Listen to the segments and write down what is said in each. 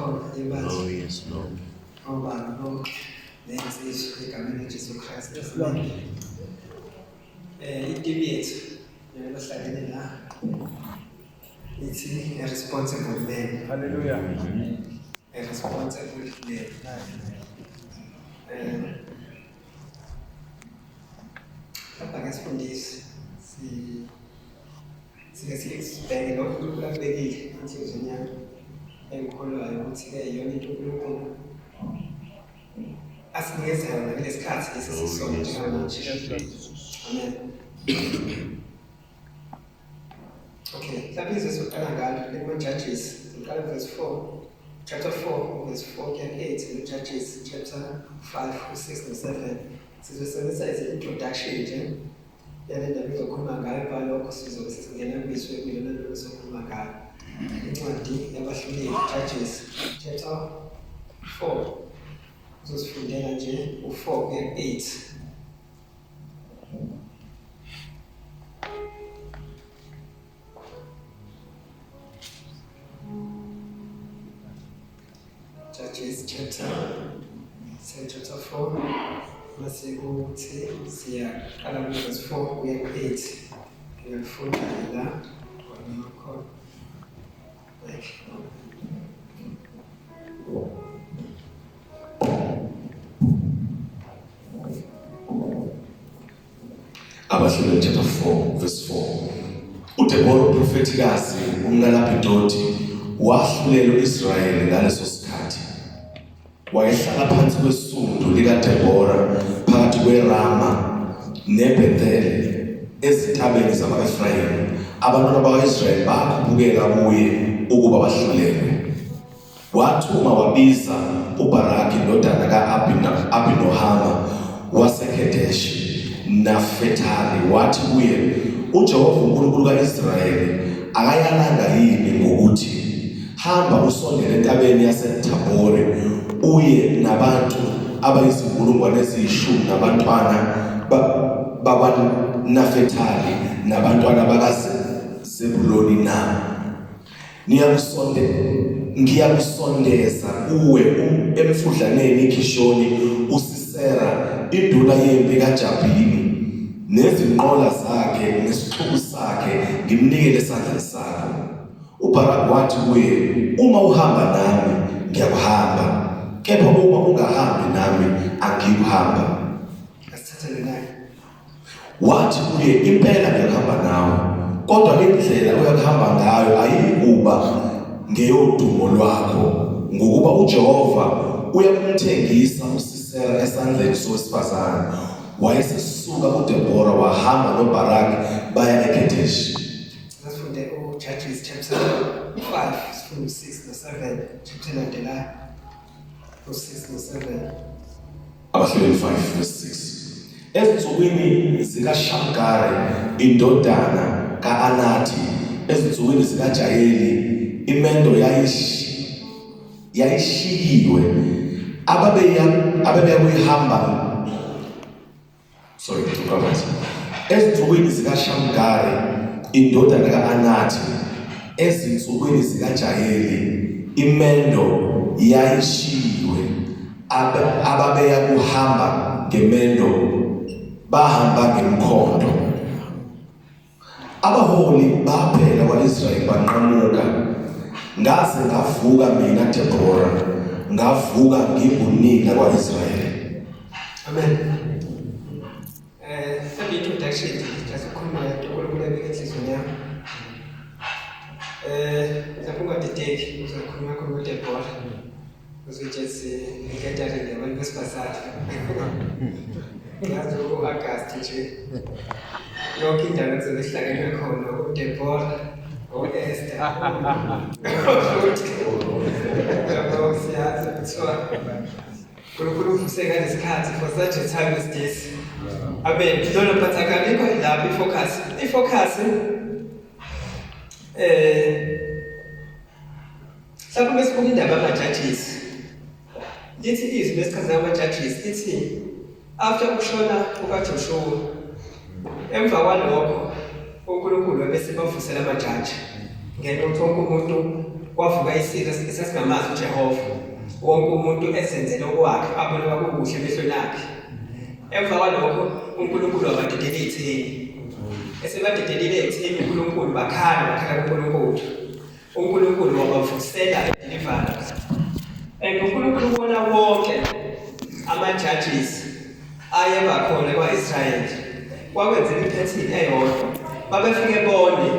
khona ibandla. Oh yes, Lord. Obaba bonke nensizwa egameni likaJesu Kristu. Yes, Lord. Itimu yethu njengoba sihlangene la ithi a responsible man. Hallelujah. A responsible man. Lapha ke sifundise si sike sibheke lokho uNkulunkulu akubekile enhliziyweni yami engikholwayo ukuthi-ke iyona into uNkulunkulu asinikeza yona kulesi khathi lesi sisona njengamanje. Amen. Okay, mhlawumbe izwi sizoqala ngalo lekumaJudges, sizoqala verse 4, chapter 4 verse 4 kuya 8, no-Judges chapter 5 u-6 no-7. Sizosebenzisa as introduction nje yale ndaba ezokhuluma ngayo, kwalokho sizobe sesingena kwizwi ekuyilona nto esokhuluma ngayo. Incwadi yabahluleli, Judges chapter 4, uzosifundela nje u-4 kuya 8. Judges chapter chapter 4 mase kuthi siyaqala ku verse 4 kuya ku 8. Ngiyafunda la khona khona. Like Abahluleli chapter 4 verse 4. UDebora uprofethikazi umkaLapidoti wahlulela uIsrayeli ngaleso sikhathi. Wayehlala phansi kwesundu likaDebora phakathi kweRama neBethele ezintabeni zakwa-Efrayimi. Abantwana bakwa-Israyeli bakhuphukela kuye ukuba bahlulelwe. Wathuma wabiza uBharaki indodana ka-Abinohama waseKedeshi Nafetali, wathi kuye, uJehova uNkulunkulu ka-Israyeli akayalanga yini ngokuthi, hamba usondele entabeni yaseThabori uye nabantu abayizinkulungwane eziyishumi nabantwana bakwaNafetali nabantwana bakaZebuloni na? Ngiyakusonde ngiyakusondeza kuwe emfudlaneni iKhishoni uSisera induna yempi kaJabhini nezinqola zakhe nesixuku sakhe ngimnikele esandleni sakho. UBharaki wathi kuye, uma uhamba nami ngiyakuhamba, kepha uma ungahambi nami angiyuhamba. Asithathe lena. Wathi kuye, impela ngiyakuhamba nawe, kodwa indlela oyakuhamba ngayo ayiyikuba ngeyodumo lwakho, ngokuba uJehova uyakumthengisa uSisera esandleni sowesifazane. Wayesesuka uDebora wahamba noBharaki baya eKedeshi. Sifunde uJudges chapter 5, sifunde u-6 no-7, chapter elandelayo u-6 no-7. Abahluleli 5 verse 6. Ezinsukwini zikaShamgari indodana ka-Anathi, ezinsukwini zikaJayeli, imendo yayishiyiwe ababeya abebeyakuyihamba sorry uqabathi ezinsukwini zikaShamgari indodana ka-Anathi, ezinsukwini zikaJayeli imendo yayishiyiwe ababeya kuhamba ngemendo bahamba ngemikhondo. Abaholi baphela kwa-Israyeli banqamuka, ngaze ngavuka mina Debora, ngavuka ngingunina kwa-Israyeli. Amen. Mhlawumbe introduction nje just ukukhuluma ngento uNkulunkulu ebeke enhliziyweni yami. Mhlawumbe ungadideki uzokhuluma khona uDebora. Uzojethi i-gathering yabantu besifazane. Ngazi u-August nje. Yonke indawo kuzobe kuhlangenwe khona uDebora, o-Esther. Futhi yabo siyazi kuthiwa uNkulunkulu uvuse ngalesikhathi for such a time as this. Amen. No, no, but akalikho lapho i-focus. I-focus mhlawumbe besibuka indaba yama-judges, lithi izwi besichaza ama-judges lithi after ukushona kukaJoshua, emva kwalokho uNkulunkulu wabese bavusela amajaji ngena ukuthi wonke umuntu Kwavuka isizwe esasingamazi uJehova. Wonke umuntu ezenzele okwakhe abona kwakukuhle emehlweni akhe. Emva kwalokho uNkulunkulu wabadedela etheni. Esebadedelile etheni uNkulunkulu bakhala bakhala kuNkulunkulu. UNkulunkulu wabavusela edeliverance. And uNkulunkulu ubona wonke ama-judges ayeba khona kwa-Israyeli. Kwakwenzeka iphethini eyodwa. Babefike bone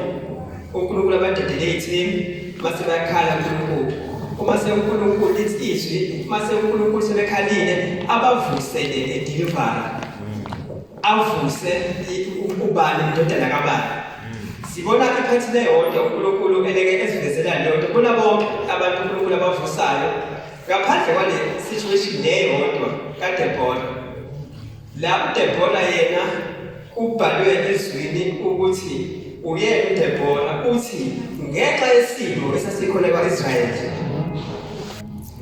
uNkulunkulu abadedele ithini mase bayakhala kuNkulunkulu. Uma sekuNkulunkulu lithi izwi, uma sekuNkulunkulu sebekhalile abavusele edeliverance. Avuse ubani indodana kabani. Sibona iphathini eyodwa uNkulunkulu eleke esivezela leyo nto bona bonke abantu uNkulunkulu abavusayo ngaphandle kwale situation leyodwa kaDebora. La uDebora yena kubhalwe ezwini ukuthi uyena uDebora uthi ngenxa yesimo esasikhona kwa-Israyeli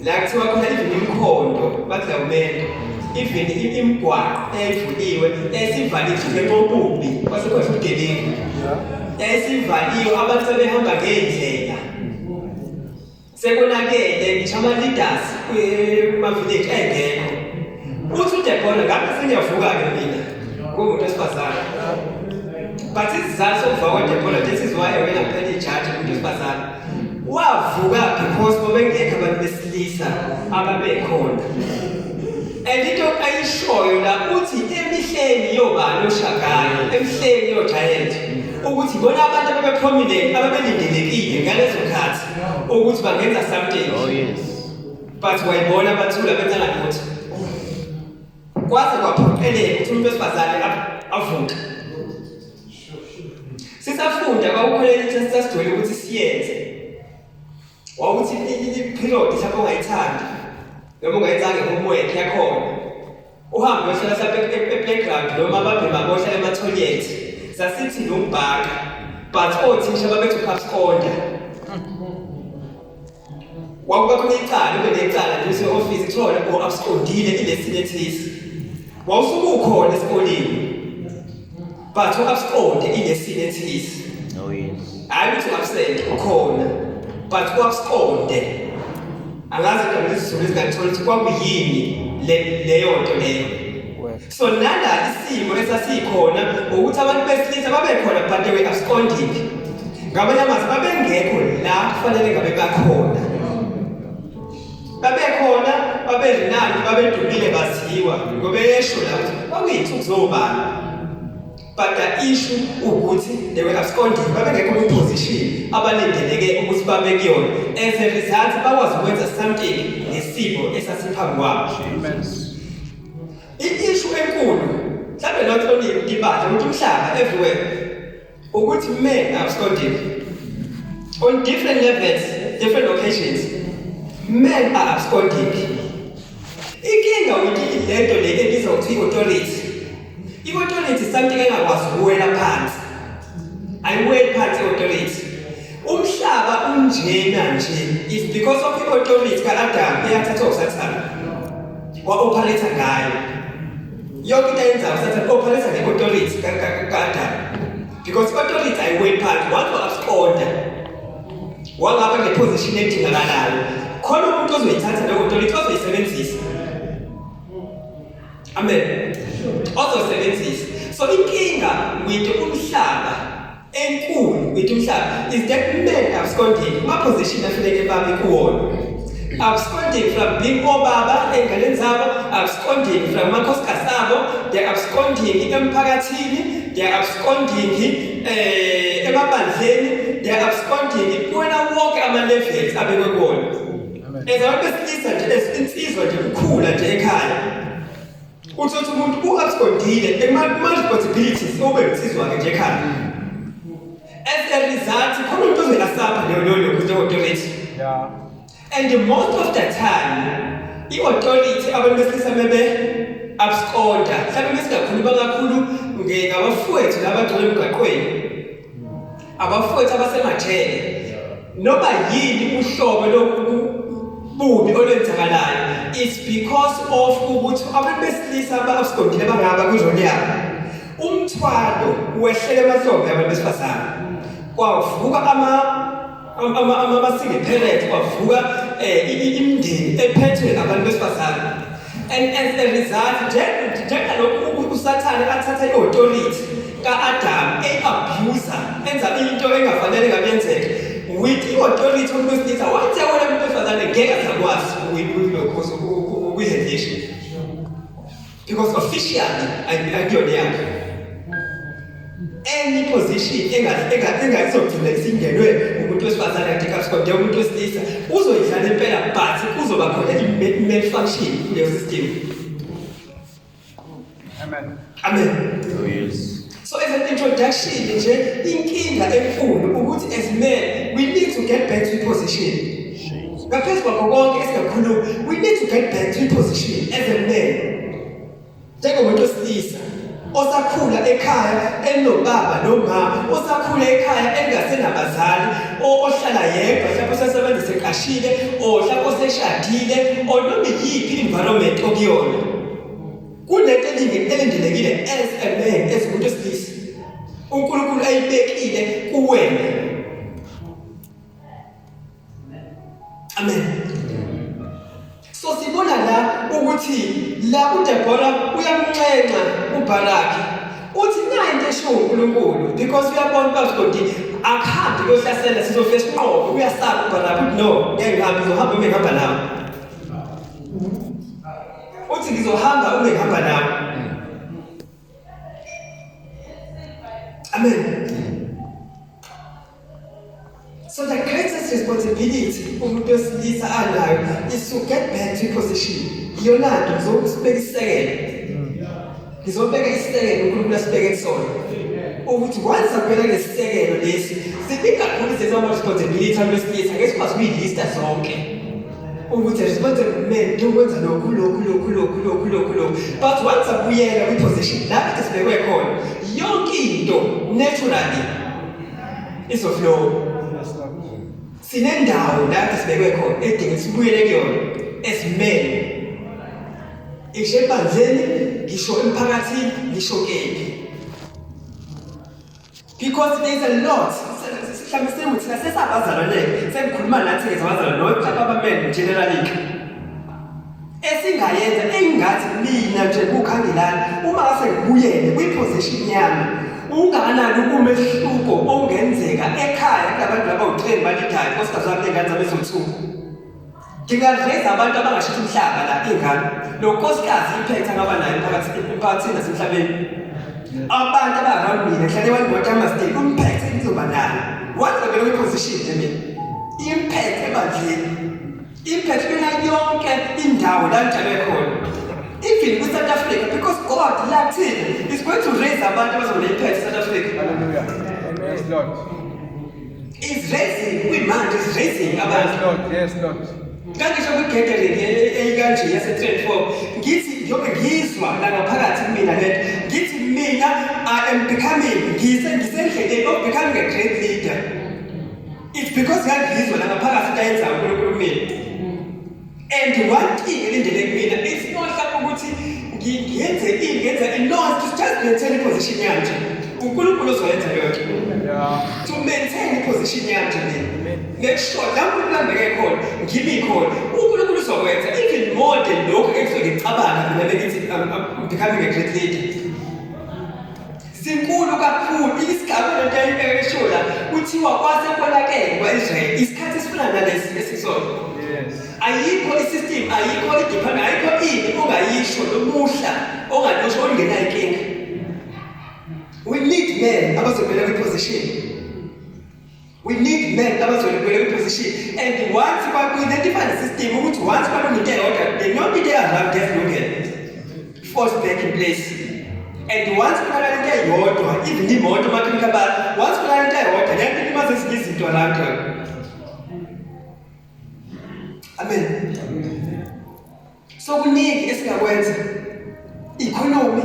la kuthiwa khona even imikhondo bathi la umendo even imigwaqo eyayivuliwe yayisivaliwe ngenxa yobubi kwasekhona ubugebengu yayisivaliwe abantu sebehamba ngey'ndlela sekonakele ngisho ama-leaders kuma-village engekho uthi uDebora ngabe sengiyavuka-ke mina ngumuntu wesifazane but isizathu sokuvuka kwaDebora this is why wena kuphela ijaji umuntu wesifazane wavuka because babengekho abantu besilisa ababekhona and into ayishoyo la uthi emihleni yobani oshagayo emihleni yogiant ukuthi bona abantu ababeprominent ababelindelekile ngalezo khathi ukuthi bangenza something oh yes but wayibona bathula benza ngalutho kwaze kwaphoqeleka ukuthi umuntu wesifazane avuke Sisafunda kwakukhona into esasijwayele ukuthi siyenze. Wawuthi i-period mhlawumbe ongayithandi noma ungayenzanga i-homework yakhona. Uhambe uyohlala mhlawumbe e-playground noma ababhema bohlala ema-toilet. Sasithi nokubhaka but othisha babethi ukhapskonda. Kwakuba khona icala ube necala nje use-office kuthiwa wena o-abscondile ilesini ethize. Wawusuke ukhona esikoleni but u-absconde ilesini ethize. Oh yes. Hayi ukuthi u-absent ukhona but u-absconde. Angazi igama lesiZulu esingathola ukuthi kwakuyini leyo nto leyo. So nala isimo esasikhona ukuthi abantu besilisa babekhona but they were absconding. Ngamanye amazwi babengekho la kufanele ngabe bakhona. Babekhona, babenalo, babedumile baziwa ngoba esho la ukuthi kwakuyinsuku zobani. But the issue ukuthi they were absconding, babengekho kwi-position abalindeleke ukuthi babe kuyona. As a result bakwazi ukwenza something ngesimo esasiphambi kwabo. Amen. I-issue enkulu mhlawumbe not only ibandla ukuthi umhlaba everywhere ukuthi men are absconding on different levels different locations men are absconding inkinga ukuthi lento le ebizwa ukuthi i-authority i-authority something engakwazi ukuwela phansi ayiweli phansi i-authority umhlaba unjena nje is because of i-authority ka-Adam eyathathwa uSathane wa-operate ngayo yonke into ayenzayo uSathane operate nge-authority ka-Adam because i-authority ayiweli phansi once wa-absconda wangaba ngeposition edingakalayo khona umuntu ozoyithatha leyo authority ozoyisebenzisa amen ozosebenzisa so inkinga with umhlaba enkulu with umhlaba is that men absconding kuma position afuneke babe kuwona absconding from being obaba ey'nganeni zabo absconding from amakhosikazi abo they absconding emphakathini they absconding eh emabandleni they absconding kuwena wonke ama-levels abekwe kuwona as abantu besilisa nje as insizwa nje kukhula nje ekhaya uthi uthi umuntu u-abscondile kuma-responsibilities ube insizwa-ke nje ekhaya as a result khona umuntu ozoyasapha leyo leyo leyo authority yeah and most of the time i-authority abantu besilisa bebe absconda mhlawumbe besingakhuluma kakhulu ngabafowethu labagcwele emgwaqweni abafowethu abasemajele noma yini uhlobo lobubi olwenzakalayo it's because of ukuthi abantu besilisa abasondile bangaba kwirole yabo umthwalo wehlele emahlombe abantu besifazane kwavuka ama Ama-single parent kwavuka imindeni ephethwe abantu besifazane. And as a result, njengalokhu uSathane athatha i-authority ka-Adam eyi-abuser, enza into engafanele ngabe yenzeke with i-authority umuntu wesilisa, wathi yabona umuntu wesifazane ngeke azakwazi ukuyihandlisha because officially akuyona yakhe. Any position engayizogcina isingenwe umuntu wesifazane kanti kasikode umuntu wesilisa uzoyidlala impela, but kuzoba khona i-malfunction kuleyo system. Amen. Amen. Oh yes. So as an introduction nje, inkinga enkulu ukuthi as men we need to get back to position. Ngaphezu kwakho konke esingakhuluma, we need to get back to position as a man. Njengomuntu wesilisa osakhula ekhaya enobaba nomama, osakhula ekhaya engasenabazali, ohlala yedwa, mhlawumbe osesebenza seqashile, or mhlawumbe oseshadile, or noma iyiphi environment okuyona. Kunento elindelekile as a man, as umuntu wesilisa, uNkulunkulu ayibekile kuwena. Amen. So sibona la ukuthi la uDebora uyamnxenxa uBaraki, uthi nayi into eshiwo uNkulunkulu, because uyabona uba ukuthi akuhambi kuyohlasela, sizofika sinqobe. Uyasaba uBaraki, uthi no, ngeke ngihambe, ngizohamba uma ngihamba nawe. Uthi ngizohamba uma ngihamba nawe. Amen. So the greatest responsibility umuntu wesilisa anayo is to get back to position. Iyona nto ngizobeka isisekelo. Ngizobeka isisekelo uNkulunkulu asibeke kusona. Ukuthi once akubeka lesisekelo lesi, siningi kakhulu izinto ama responsibility abantu besilisa, ngeke sikwazi ukuyilista zonke. Ukuthi responsible men ukwenza lokhu lokhu lokhu lokhu lokhu lokhu lokhu. But once abuyela kwi-position la kade sibekwe khona, yonke into naturally izoflow. Yes, Lord. Sinendawo la kade sibekwe khona edinga sibuyele kuyona as men, ngisho ebandleni, ngisho emphakathini, ngisho kephi, because there is a lot. Mhlawumbe sekuthi thina sesabazalwane, sengikhuluma nathi ngezabazalwane no mhlawumbe abamen generally, esingayenza engathi mina nje kukhangelani uma ngase ngibuyele kwiposition yami, ungakanani umehluko ongenzeka ekhaya kulabantu abawu-10 balidayo, nkosikazi wami ney'ngane zami eziwu-2. Ngingareza abantu abangashithi umhlaba la, iy'ngane lo nkosikazi impact angaba nayo emphakathini nasemhlabeni, abantu aba-around mina, ngihlale one mastay, impact engizoba nayo once ngabela kwiposition nje mina, impact ebandleni, impact kuyona yonke indawo la ngitshalwe khona, even kwi-South Africa, because God lathini is going to raise abantu abazoba ne-impact e-South Africa. Hallelujah. Yes, Lord. Is raising, kuyimanje is raising abantu. Yes, Lord. Yes, Lord. Ngangisho kwi-gathering eyikanje yase-3 4, ngithi njengoba ngizwa la ngaphakathi kumina lento, ngithi mina I am becoming, ngisendleleni of becoming a great leader. It's because ngangizwa la ngaphakathi into ayenzayo uNkulunkulu kumina. And one thing elindele kumina, it's not mhlawumbe ukuthi ngiyenze ini, ngenze ini, no, it's just maintain i-position yami nje. uNkulunkulu ozoyenza yonke. To maintain i-position yami nje mina, make sure la uNkulunkulu angibeke khona ngimi khona, uNkulunkulu uzokwenza even more than lokhu engisuke ngicabanga mina bengithi I'm becoming a great leader. Sinkulu kakhulu isigaba lento ayibeke esho la, kuthiwa kwase konakele kwa-Israyeli isikhathi esifana nalesi esisona. Ayikho i-system, ayikho i-department, ayikho ini ongayisho nomuhla ongalusho olungenayo inkinga. We need men abazobuyela kwi-position. We need men abazobuyela kwi-position. And once ku-identify the system ukuthi once kwalunga into eyodwa, then yonke into e-around yasilungela falls back in place. And once kunalala into eyodwa, even imoto makhenikha bala, once kunalala into eyodwa, lento ilimaza ezinye izinto around yona. Amen. So kuningi esingakwenza, economy,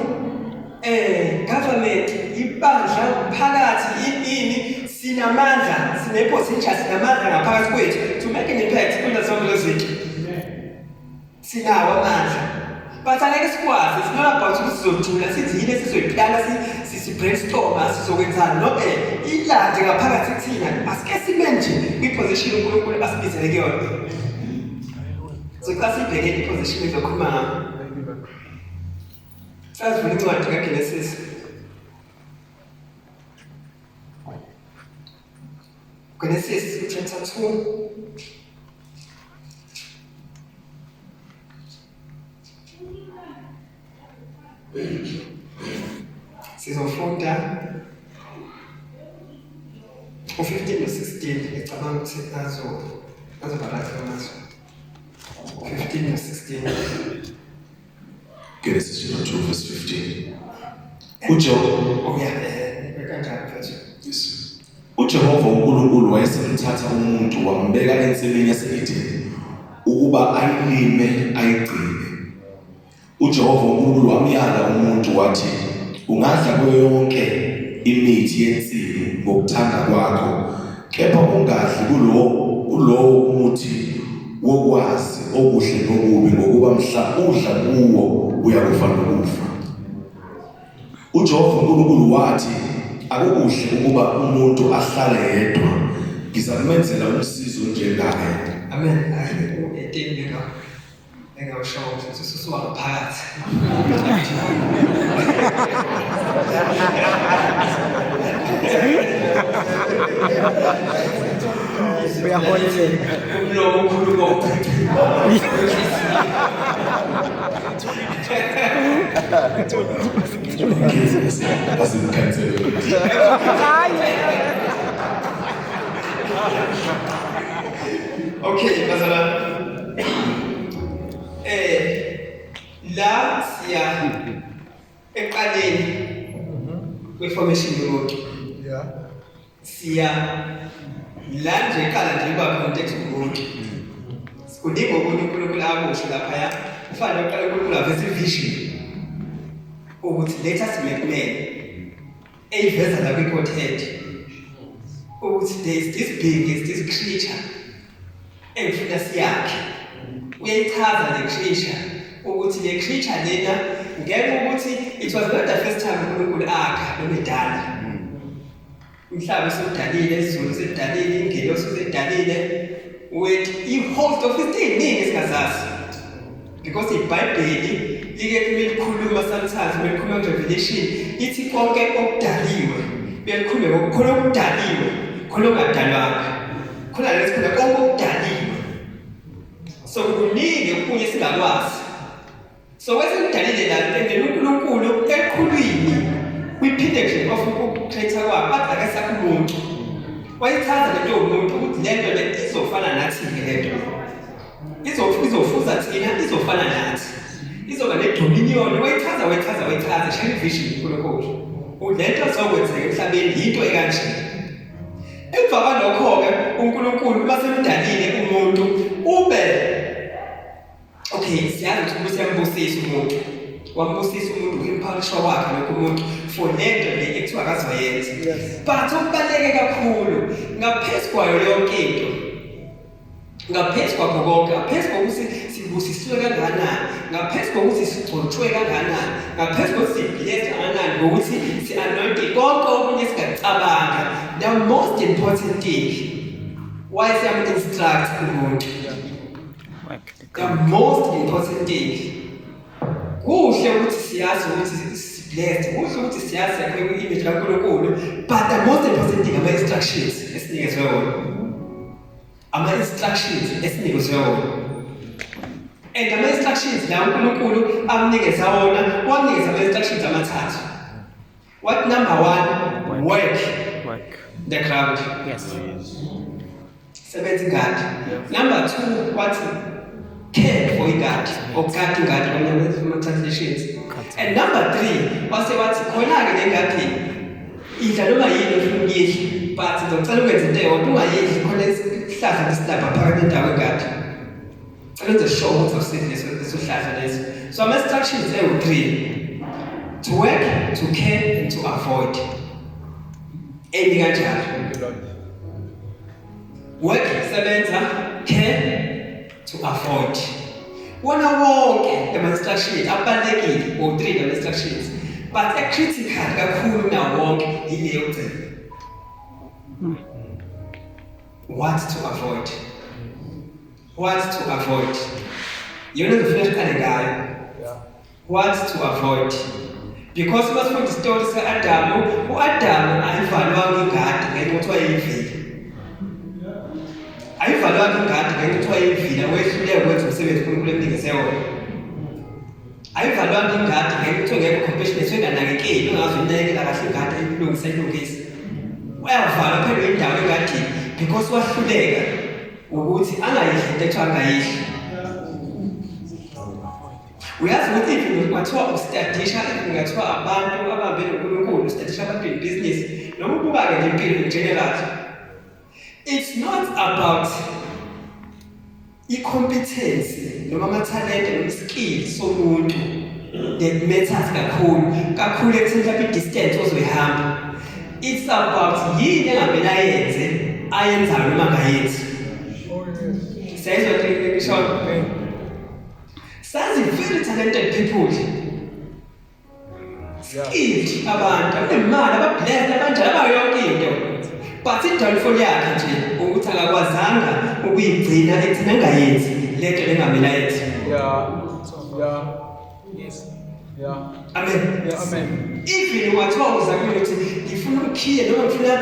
government, ibandla, umphakathi, ini, sinamandla, sine-potential, sinamandla ngaphakathi kwethu to make an impact kuzo zonke lezi zinto. Sinawo amandla, but angeke sikwazi. It's not about ukuthi sizojula sithi yini esizoyiplana. Si-brainstorm sizokwenzani noma ilande ngaphakathi kuthina, asike sime nje kwi-position uNkulunkulu asibizele kuyona. So xa sibheke i-position ezokhuluma ngayo. Sazivula incwadi kaGenesis. Genesis chapter 2. Sizofunda u-15 no-16, ngicabanga ukuthi azoba right amazwi. 15 no-16. Genesis chapter 2 verse 15. UJehova Oh yeah, kanjani mfethu? Yes. UJehova uNkulunkulu wayesemthatha umuntu wambeka ensimini yase-Edeni ukuba ayilime ayigcine. UJehova uNkulunkulu wamyala umuntu wathi, ungadla kuyo yonke imithi yensimu ngokuthanda kwakho, kepha ungadli kulowo muthi wokwazi okuhle nokubi, ngokuba mhla udla kuwo uyakufa nokufa. UJehova uNkulunkulu wathi, akukuhle ukuba umuntu ahlale yedwa, ngizakumenzela umsizi onjengaye. Amen. U-18 engawusho ukuthi ususuka ngaphakathi. Uyaholeleka. Umlomo ukhuluma Asimkhansele. Okay, bazalwane. La siya eqaleni kwe-formation yomuntu. Siya la nje eqala nje kuba context umuntu. Kuningi okunye uNkulunkulu akusho laphaya. Kufanele uqale uNkulunkulu aveze i-vision ukuthi let us make man, eyiveza la kwi-Godhead ukuthi there is this being, there is this creature engifuna siyakhe. Uyayichaza le creature ukuthi le creature lena, ngenxa ukuthi it was not the first time uNkulunkulu akha noma edala umhlaba. Usudalile izulu, usedalile ingelosi, usedalile with i-host of izinto ey'ningi esingazazi, because iBhayibheli like likhuluma sometimes melikhuluma nge-Revelation, ithi konke okudaliwe, belikhulume ngokukhona okudaliwe, khona okungadalwanga, khona lesi khona konke okudaliwe. So kuningi okunye singakwazi. So wesekudalile la, and then uNkulunkulu eqhulwini kwi-pinnacle of uku-create kwakhe wathi ake sakhe umuntu. Wayithatha lento yomuntu ukuthi lento le izofana nathi-ke, lento le izofuza thina, izofana nathi, izoba ne-dominion. Wayichaza, wayichaza, wayichaza, shaya i-vision uNkulunkulu, lento ezokwenzeka emhlabeni yinto ekanje. Emva kwalokho-ke uNkulunkulu uma semdalile umuntu ube okay, siyazi ukuthi umuntu siyambusisa umuntu, wambusisa umuntu, uku-empowerishwa kwakhe lokho umuntu for lento le ekuthiwa akazoyenza. But okubaluleke kakhulu ngaphezu kwayo yonke into, ngaphezu kwakho konke, ngaphezu kokuthi sibusisiwe kangakanani, ngaphezu kokuthi sigcotshwe kangakanani, ngaphezu kokuthi si-blessed kangakanani, ngokuthi si-anointed, konke okunye singakucabanga, the most important thing, why siyam-instruct umuntu? The most important thing, kuhle ukuthi siyazi ukuthi si-blessed, kuhle ukuthi siyazi yakho i-image kaNkulunkulu, but the most important thing, ama-instructions esinikezwe wona, ama-instructions esinikezwe wona. And ama-instructions la uNkulunkulu amnikeza wona, wamnikeza ama-instructions amathathu. What? Number one, work Work. the ground. Sebenza ingadi. Number two, wathi care for ingadi or guard ingadi kwamanye ama-translations. And number three, wase wathi khona-ke le ngadi idla noma yini ofuna ukuyidla, but ngizocela ukwenza into eyodwa, ungayidli khona isihlahla lesilapha phakathi nendawo engadi, cela wenze sure ukuthi awusidli leso sihlahla leso. So ama-instructions ewu-three: to work, to care and to avoid. Emi kanjalo: work, sebenza, care, to avoid. Wona wonke lama-instructions abalulekile, o-three lama-instructions. But e-critical kakhulu kunawo wonke yile yokugcina. What to avoid. What to avoid. Iyona engifuna siqale ngayo. What to avoid. Because uma sifunda isitori sika-Adamu, u-Adamu ayivalwanga ingadi ngenxa yokuthi wayeyivila. Ayivalwanga ingadi ngenxa yokuthi wayeyivila, wehluleka ukwenza umsebenzi uNkulunkulu emnikeze wona. Ayivalwanga ingadi ngenxa yokuthi ungekho compassionate, unganakekeli, ungazi uyinakekela kahle ingadi, ayilungise, ayilungise. Wayavalwa phela indawo engadini because wahluleka ukuthi angayidli into ekuthiwa angayidli. Uyazi ukuthi if kungathiwa ustadisha, if kungathiwa abantu abambe noNkulunkulu, ustadisha abantu in business, noma ubuka-ke nje impilo in general, it's not about i-competency noma amathalente noma i-skill somuntu that matters kakhulu kakhulu ekutheni mhlawumbe i-distance ozoyihamba. It's about yini engamele ayenze, ayenzayo noma angayenzi. Siyayizwa into engishoyo? Sazi very talented people, skilled abantu, abanemali, aba-blessed, abanjalo, abayo yonke into, but i-downfall yakhe nje ukuthi akakwazanga ukuyigcina ekutheni angayenzi lento lengamele ayenze. Amen. Yeah, amen. Even ungathiwa uza kumina ukuthi ngifuna ukhiye noma ngifuna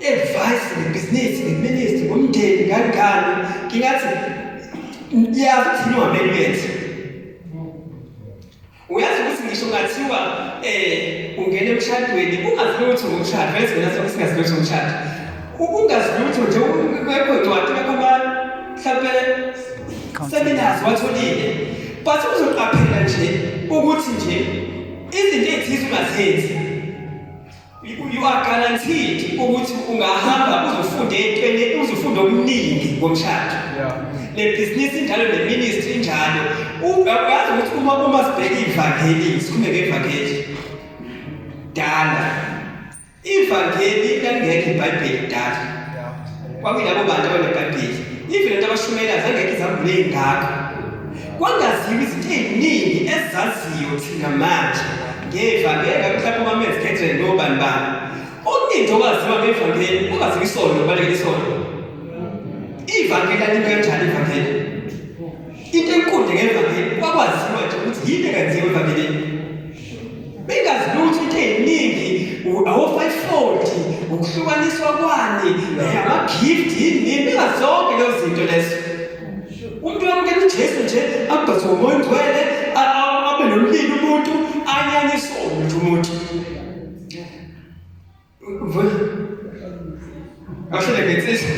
i-advice ngebhizinisi, ngeministry, ngomndeni, ngani ngani, ngingathi yazi ukuthi yini ungamele uyenze. Uyazi ukuthi ngisho ungathiwa ungena emshadweni ungazi lutho ngomshado, vele singena sonke singazi lutho ngomshado. Ungazi lutho nje, ungekho incwadi, ungekho mhlampe seminars watholile, but uzoqaphela nje ukuthi nje izinto ezithize ungazenzi, you are guaranteed ukuthi ungahamba uzofunda entweni, uzofunda okuningi ngomshado. Le business injalo, le ministry injalo. Uyazi ukuthi uma sibheka ivangeli, sikhulume ngevangeli dala, ivangeli lalingekho iBhayibheli kudala. Kwakuyilabo bantu abanebhayibheli, even lento abashumayela zangekho izambulo ey'ngako, kwangaziwa izinto ey'ningi ezaziyo thina manje ngevangeli. Mhlawumbe uma-men's gathering nobani bani, okuningi okwaziwa ngevangeli, ungaziwa isono nokubalekela isono. Ivangeli lalimi kanjani ivangeli? Into enkulu ngevangeli kwakwaziwa nje ukuthi yini engenziwa evangelini, bengazi lutho into ey'ningi, awo-fivefold, ukuhlukaniswa kwani, ama-gift, yini, bengazi zonke lezo zinto lezo. Umuntu uyamukela uJesu nje, abhazwe ngoMoya oNgcwele, abe nomlilo umuntu, anyanye isono nje umuntu. Awuhlele ngensizwa.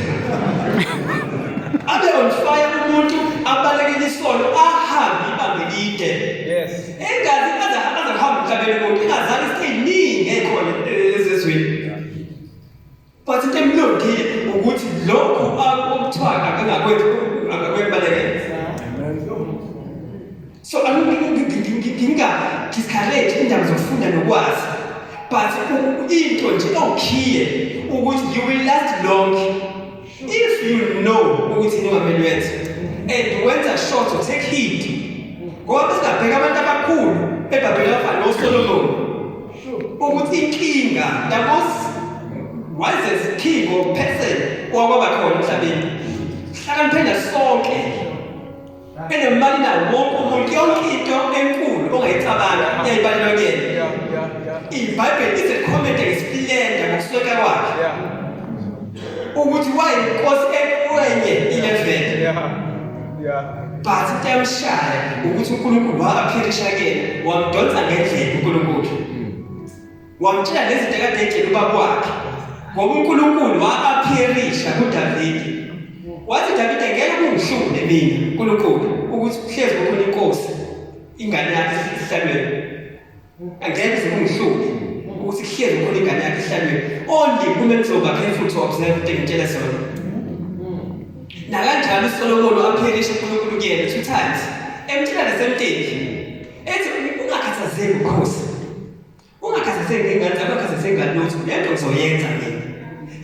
Abe on fire umuntu, abalekele isono, ahambe ibanga elide. Engazi aze aze kuhamba emhlabeni umuntu, engazange izinto ey'ningi ey'khona ezizweni. But into emlungile ukuthi lokhu okuthiwa akangakwenzi, akakwenzi. So nginga-discourage indaba zokufunda nokwazi, but into nje ewukhiye ukuthi you will last long if you know ukuthi yini ongamele uyenze and wenza sure to take heed. Ngoba singabheka abantu abakhulu eBhayibhelini abafana noSolomon, ukuthi inkinga, the most wisest king or person owakwaba khona emhlabeni, hlakaniphela sonke, enemali nawo wonke umuntu, yonke into enkulu ongayicabanga yayibalelwa kuyena. IBhayibheli ize comment nge-splendor, ngokusweka kwakhe, ukuthi wayinkosi ekwenye i-level. But into yamshaya ukuthi uNkulunkulu wa-appearisha kuyena, wamdonsa ngendlela uNkulunkulu, wamtshela lezi zinto ekade etshela ubaba wakhe, ngoba uNkulunkulu wa-appearisha kuDavide, wathi, "Davide, ngeke kungihlule mina uNkulunkulu ukuthi kuhlezi kukhona inkosi, ingane yakhe esihlalweni. Angeke kuze kungihlule ukuthi kuhlezi kukhona ingane yakhe esihlalweni, only uma nizoba careful to observe into engitshela sona." Nakanjalo uSolomon wa-appearisha uNkulunkulu kuyena two times, emtshela the same thing, ethi, "Ungakhathazeki ukhosi, ungakhathazeki ngey'ngane zakho, ungakhathazeki ngalutho, le nto ngizoyenza mina."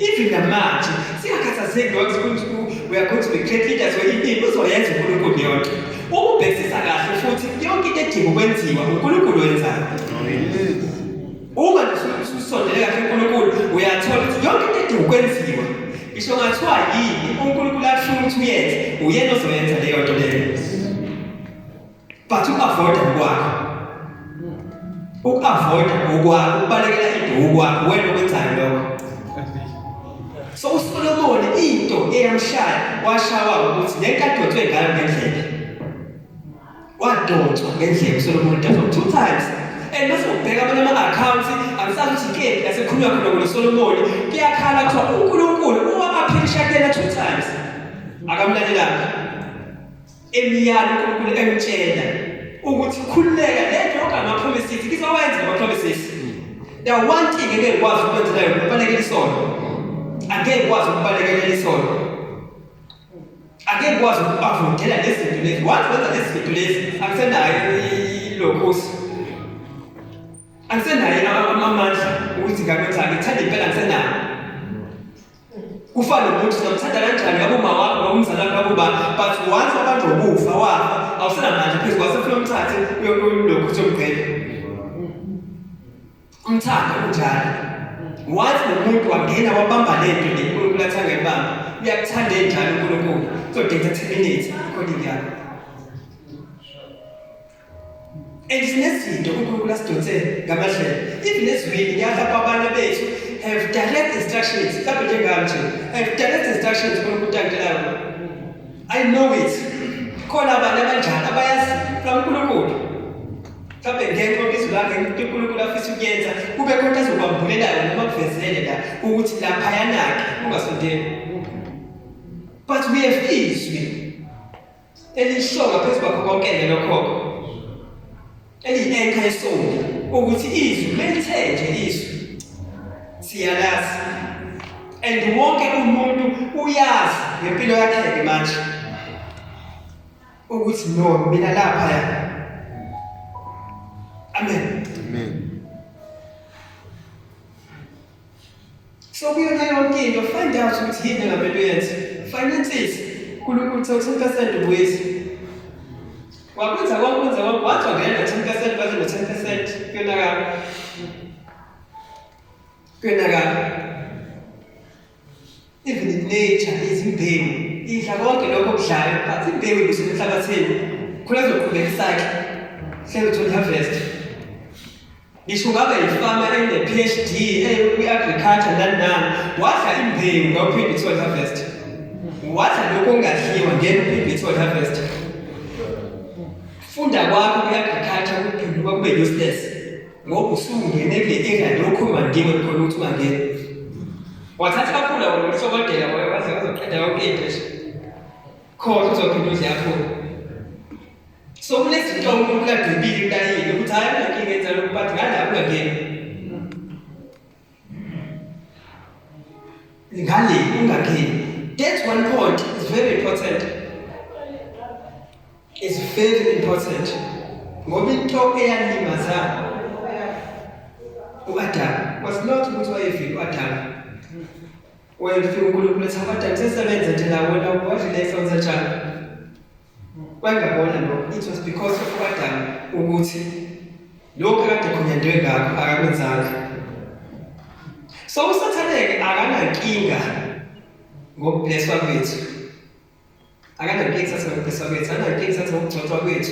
Even namanje singakhathazeki ngokuthi we are going to be great leaders or ini, uzoyenza uNkulunkulu leyo nto. Uma ubhekisisa kahle futhi yonke into edinga ukwenziwa uNkulunkulu wenzayo. Uma nje ususondele kahle uNkulunkulu uyathola ukuthi yonke into edinga ukwenziwa ngisho ngathiwa yini uNkulunkulu afuna ukuthi uyenze uyena ozoyenza leyo nto leyo. But uku-avoida ngokwakho. Uku-avoida ngokwakho, ukubalekela into ngokwakho, wena okwenzayo lokho. So uSolomoni into eyamshaya washawa ukuthi le nto adonswe ngayo ngendlela. Wadonswa ngendlela uSolomoni donswa 2 times. And mase ubheka amanye ama-accounts angisazi ukuthi ikephi lasekhulunywa khona ngoSolomoni kuyakhala kuthiwa uNkulunkulu uwa-appearisha kuyena 2 times. Akamlalelanga. Emiyalo uNkulunkulu emtshela ukuthi khululeka le nto yonke ama-promises ngizowenza ama-promises. The one thing engeke ngikwazi ukwenzela yona ukubalekela isono. Angeke ngikwazi ukubalekela isono. Angeke ngikwazi uku-avoidela lezi zinto lezi. Once wenza lezi zinto lezi angisenayo ilokhusi. Angisenayo amandla ukuthi ngakwenzani ngithanda impela angisenayo. Kufana nokuthi ungamthanda kanjani ngabe uma wakho ngabe umzali wakho ngabe ubani but once wabanjwa ukufa wafa awusenamandla phezu kwase ufuna umthathe uyolokhu uthi umgcele. Umthanda unjalo. Once umuntu wangena wabamba lento le uNkulunkulu athi angayibamba uyakuthanda enjalo uNkulunkulu. So terminate calling yakho. And sinezinto uNkulunkulu asidonse ngamadlela. Even ezwini kuyahla abanye bethu have direct instructions. Mhlawumbe njengami nje, have direct instructions uNkulunkulu angitshelayo. I know it. Khona abantu abanjani abayazi from uNkulunkulu. Mhlawumbe ngenxa yobizwi lakhe into uNkulunkulu afisa ukuyenza kube khona into azokwambulelayo noma kuvezele la ukuthi laphayana-ke ungasondeli. But we have izwi elisho ngaphezu kwakho konke lokho eliyi-anchor yesonto ukuthi izwi melithe nje izwi siyalazi and wonke umuntu uyazi ngempilo yakhe-ke manje ukuthi no mina lapha ya. Amen. Amen. So kuyona yonke into find out ukuthi yini engamele uyenze. Finances uNkulunkulu uthe 10% ubuyise. Wakwenza konke kwenza konke wathi wangena no-10% wathi no-10% kuyonakala. Kuyonakala. Even in nature izimbewu idla konke lokho okudlayo but imbewu ibusela emhlabathini khona izoqhubeka isakhe hlezi uthola harvest. Ngisho ngabe yifama ene-PhD kwi-agriculture nani nani wadla imbewu ngawuphinde uthole harvest. Wadla lokho okungadliwa ngeke uphinde uthole harvest. Funda kwakho kwi-agriculture kuphenduka kube useless ngoba usungene kule area lokho ungandiwe khona ukuthi ungangeni. Wathatha kakhulu wena uhlokodela waze wazoqeda yonke into nje. Khona uzophinda udle yakho. So kunezinto uNkulunkulu adwebile kulayini ukuthi hayi ungakinga enza lokhu but ngala ungangeni. Ngale ungangeni. That one point is very important. It's very important. Ngoba into eyalimaza uAdam was not ukuthi wayefika uAdam. Wayefika uNkulunkulu ethi uAdam sesebenza nje la wena wadlile senza njani. Wayengabona lokho. It was because of uAdam ukuthi lokho akade khonyandiwe ngakho akakwenzanga. So uSathane-ke akanankinga ngokublesswa kwethu. Akanankinga sathi ngokublesswa kwethu, akanankinga sathi ngokugcotshwa kwethu,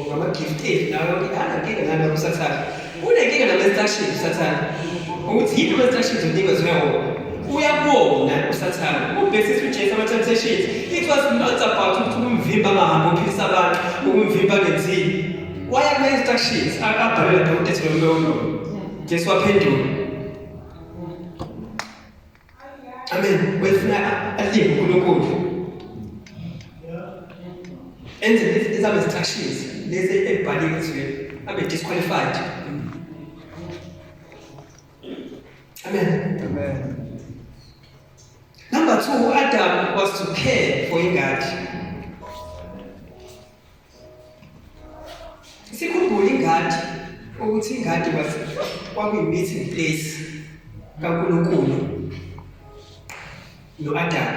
ngama-gift ethu nayo yonke akanankinga nalokho uSathane. Unenkinga nama-instructions uSathane. Ukuthi yiphi ama-instructions unikezwe wona. Uyabona uSathane. Ubhekisisa uJesu ama-temptations. It was not about ukuthi ukumvimba angahambi ophilisa abantu, ukumvimba angenzini. Waya kuma-instructions abhalwe lapha kuDeuteronomy. Jesu waphendula. Amen. Wefuna alinge uNkulunkulu. Enze lezi instructions lezi ebhaliwe ezweni abe disqualified. Amen. Amen. Number 2, Adam was to care for ingadi. Sikhumbule ingadi ukuthi ingadi was kwakuyi meeting place kaNkulunkulu noAdam.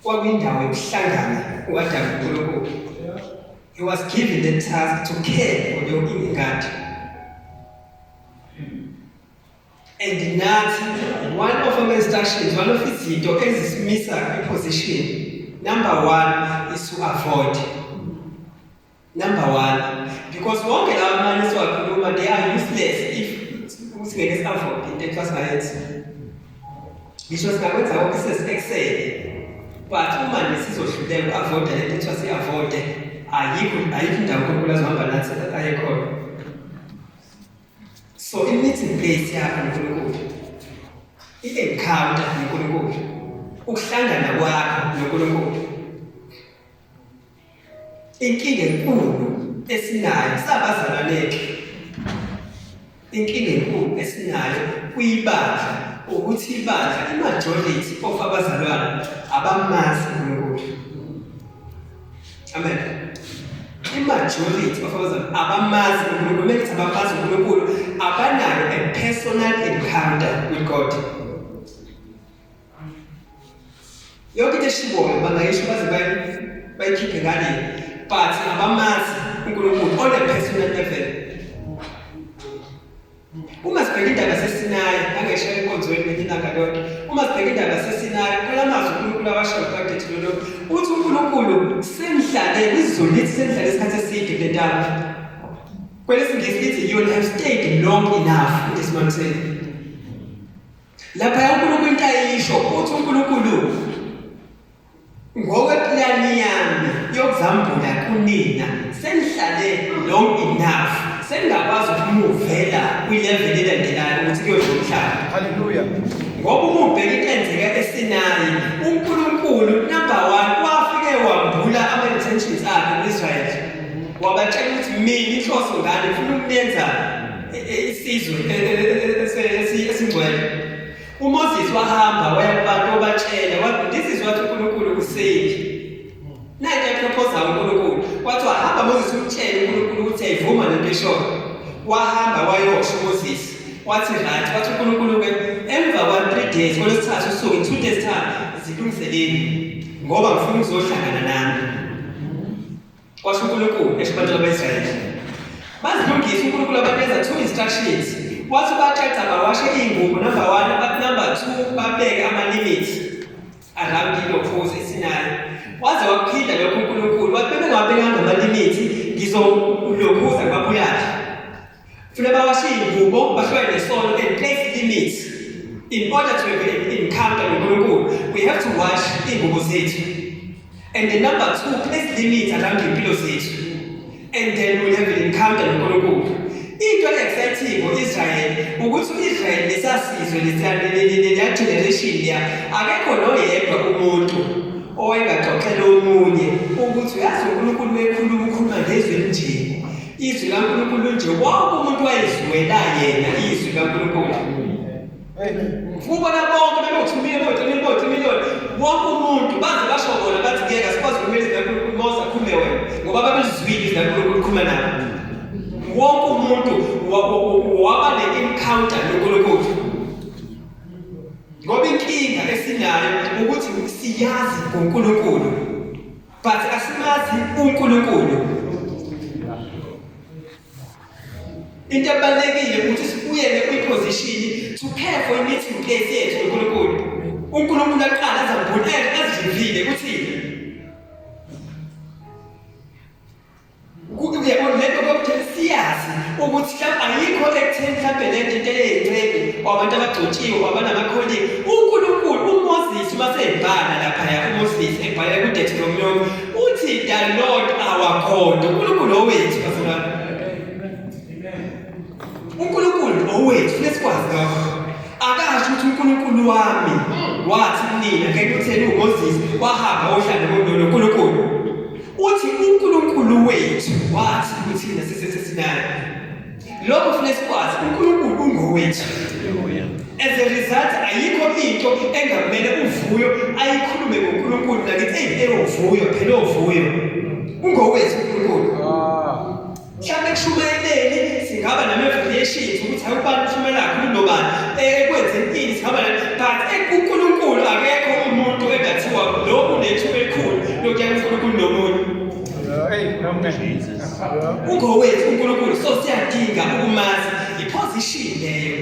Kwakuyindawo yokuhlangana uAdam noNkulunkulu. He was given the task to care for leyo ingadi. And nathi, one of our instructions, one of izinto ezisimisa kwi-position number one is to avoid. Number one, because wonke lawa mani esiwakhuluma, they are useless if singeke si-avoid into ekuthiwa singayenzi. Ngisho singakwenza konke sesi-excel, but uma nje sizohluleka uku-avoida lento ekuthiwa si-avoide, ayikho indawo uNkulunkulu azohamba nathi aye khona. So i-meeting place yakho noNkulunkulu, i-encounter noNkulunkulu, ukuhlangana kwakho noNkulunkulu. Inkinga enkulu esinayo sabazalwane, inkinga enkulu esinayo kuyibandla ukuthi ibandla, i-majority of abazalwane abamazi uNkulunkulu. Amen. I-majority of abazalwane abamazi uNkulunkulu. Mekithi abamazi uNkulunkulu, abanayo a personal encounter with God. Yonke into eshiwoyo bangayisho baze bayikhiphe ngale, but abamazi uNkulunkulu on a personal level. Uma sibheka indaba yaseSinayi, angeshaya enkonzweni ngenye ilanga lonke. Uma sibheka indaba yaseSinayi, khona amazwi uNkulunkulu awasho kade lolo, uthi uNkulunkulu senihlale, isiZulu lithi senihlale isikhathi eside kule ntaba. KwelesiNgisi lithi you will have stayed long enough in this mountain. Lapha uNkulunkulu into ayisho, uthi uNkulunkulu ngokweplani yami yokuzambula kunina senihlale long enough, sengingakwazi ukumuvela kwi-level elandelayo ukuthi kuyodla umhlaba. Hallelujah. Ngoba uma ubheka into enzeka eSinayi, uNkulunkulu number one wafike wambula ama-intentions akhe ku-Israyeli, wabatshela ukuthi mina inhloso ngani ngifuna ukunenza isizwe esingcwele. UMoses wahamba waya kubantu, wabatshela, wathi this is what uNkulunkulu usaying. Nanti yaproposa uNkulunkulu, wathi wahamba Moses umtshele uNkulunkulu ukuthi ayivuma lento eshoyo. Wahamba wayosho uMoses, wathi right, wathi uNkulunkulu ke emva kwa 3 days, kolwesithathu usuku, in 2 days time, zilungiseleni ngoba ngifuna ukuzohlangana nami, kwasho uNkulunkulu esho abantwana ba-Israyeli. Bazilungisa, uNkulunkulu abanikeza two instructions, wathi baqeda bawashe iy'ngubo, number one, bathi number two babeke ama-limits around ilokhuza iSinayi. Waze wakuphinda lokho uNkulunkulu, wathi bebengawabekanga ama-limits, ngizolokhuza ngibabulale. Funa bawashe iy'ngubo, bahlukane nesono and place limits. In order to have an encounter noNkulunkulu, we have to wash iy'ngubo zethu, and the number two, place limits around iy'mpilo zethu, and then we'll have an encounter noNkulunkulu. Into exciting ngo-Israel ukuthi u-Israel, lesasizwe leya generation leya, akekho noyedwa umuntu owayengaxoxela omunye ukuthi uyazi uNkulunkulu mekhuluma ukhuluma ngezwi elinje, izwi kaNkulunkulu nje. Wonke umuntu wayezwela yena izwi kaNkulunkulu. Ubona bonke bebe-2 million, bo-3 million, bo-3 million, wonke umuntu baze basho bona bathi ngeke asikwazi ukumela izwi likaNkulunkulu, Mose akhulume wena, ngoba babelizwile izwi likaNkulunkulu likhuluma nabo. Wonke umuntu waba ne-encounter noNkulunkulu. Ngoba inkinga esinayo ukuthi siyazi ngoNkulunkulu, but asimazi uNkulunkulu. Into ebalulekile ukuthi sibuyele kwi-position to care for i-meeting place yethu noNkulunkulu. uNkulunkulu aqala azambule, azivile ukuthi uyabona lento kokuthi siyazi ukuthi mhlawumbe ayikho ekutheni mhlawumbe lento into eyinceku wabantu abagcotshiwe wabanama-calling. UNkulunkulu, uMoses uma sebhala laphaya, uMoses ebhalela kuDeuteronomy, uthi the Lord our God, uNkulunkulu owethu, bazalwane, uNkulunkulu owethu, funa sikwazi lokho. Akasho ukuthi uNkulunkulu wami wathi kunina ngeke utheni uMoses wahamba ohlala noNkulunkulu. Uthi uNkulunkulu wethu wathi kuthina sisesesinayo. Lokho funa sikwazi, uNkulunkulu ungowethu. As a result, ayikho into engamele uvuyo ayikhulume ngoNkulunkulu nakithi, eyi eyovuyo phela, ovuyo ungowethu uNkulunkulu. Mhlawumbe ekushumayeleni singaba nama-variations ukuthi hayi ubani ushumayela kakhulu nobani, ekwenzeni ini singaba, but kuNkulunkulu akekho umuntu engathiwa lo unethuba elikhulu lokuya kuNkulunkulu nomunye. Ungowethu uNkulunkulu, so siyadinga ukumazi. I-position leyo.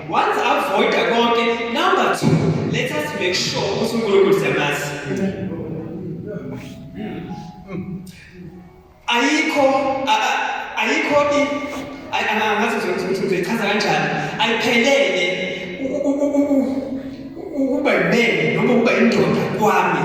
Once avoid konke, number 2, let us make sure ukuthi uNkulunkulu siyamazi. Ayikho ayikho angazi ukuthi ngizoyichaza kanjani, ayiphelele ukuba yimene noma ukuba indoda kwami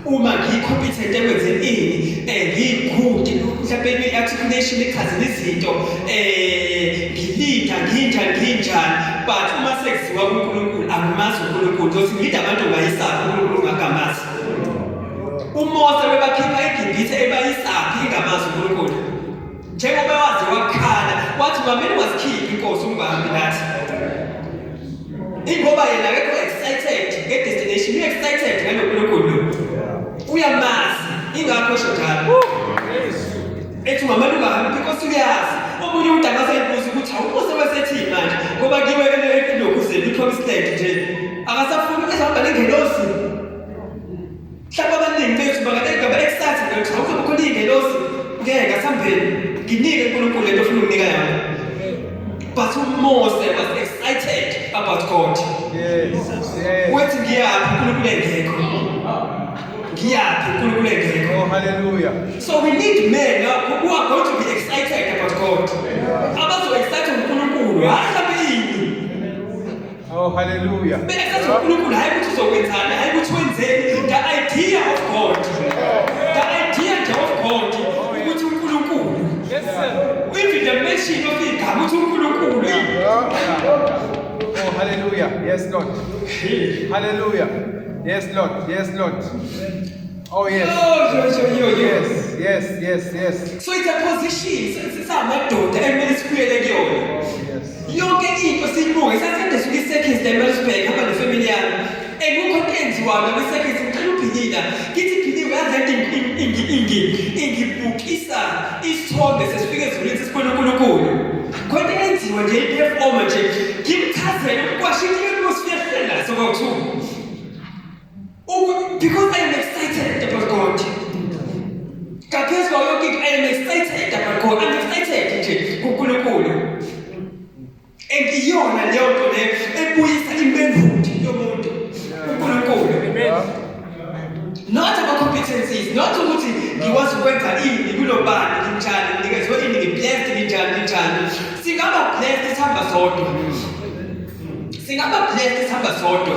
uma ngiyi-competent ekwenzeni ini, ngiyi-good mhlawumbe i-articulation echazela izinto, ngilida nginjani nginjani, but uma sekuziwa kuNkulunkulu angimazi uNkulunkulu. Ngizothi ngilida abantu ungayisaphi uNkulunkulu ungakamazi. UMose webakhipha eGibhithe ebayisaphi ingamazi uNkulunkulu, njengoba waze wakhala wathi mamele ungazikhiphi inkosi ungahambi nathi, ingoba yena akekho excited nge-destination, u-excited ngalo Nkulunkulu, uyamazi, ingakho esho njalo ethi ungamane ungahambi inkosi uyazi. Omunye umuntu angasayibuza ukuthi awumose wesethini manje, ngoba kiwe elokhuzeni i-promised land nje akasafuni ezohamba nengelosi. Mhlawumbe abaningi bethu bangaba excited ngokuthi awuzobe khona iy'ngelosi, ngeke asihambeni nginike uNkulunkulu lento ofuna ukunika yona. But uMose was excited about God. Yes. Wethi ngiyaphi uNkulunkulu engekho? Ngiyaphi uNkulunkulu engekho? Oh, hallelujah. So we need men who are going to be excited about God. Abazo excited uNkulunkulu, hayi mhlawumbe ini. Oh, hallelujah. Be-excited uNkulunkulu, hayi ukuthi uzokwenzani, hayi ukuthi wenzeni. The idea of God. The idea nje of God ukuthi uNkulunkulu. Yes, sir. Even the mention of igama ukuthi uNkulunkulu. Oh, hallelujah. Yes, Lord. Hallelujah. Yes, Lord. Yes, Lord. Oh, yes. Oh, yo, yo, yo, yo. Yes, yes, yes, yes. So it's a position, sisamadoda ekumele sibuyele kuyona. Oh, yes. Yonke into siyibuke, sasende suke i-circus la eMaritzburg, hamba nefamily yami. And kukho into enziwayo kwi-circus, ngicela ubhilila. Ngithi bhiliwe, yazi lento ingibukisa isithombe sesifike ezulwini sesibona uNkulunkulu. Khona into enziwa nje i-performer nje, ngimchazele ukwasha into i-atmosphere ehleli naso kwakuthiwa. Because I am excited about God. Ngaphezu kwayo yonke into, I am excited about God. I'm excited nje kuNkulunkulu. And iyona leyo nto leyo ebuyisa i-manhood yomuntu uNkulunkulu. Not about competencies, not ukuthi ngikwazi ukwenza ini kulobani, nginjani, nginikezwe ini, ngi-blessed, nginjani, nginjani. Singaba blessed sihamba sodwa. Singaba blessed sihamba sodwa.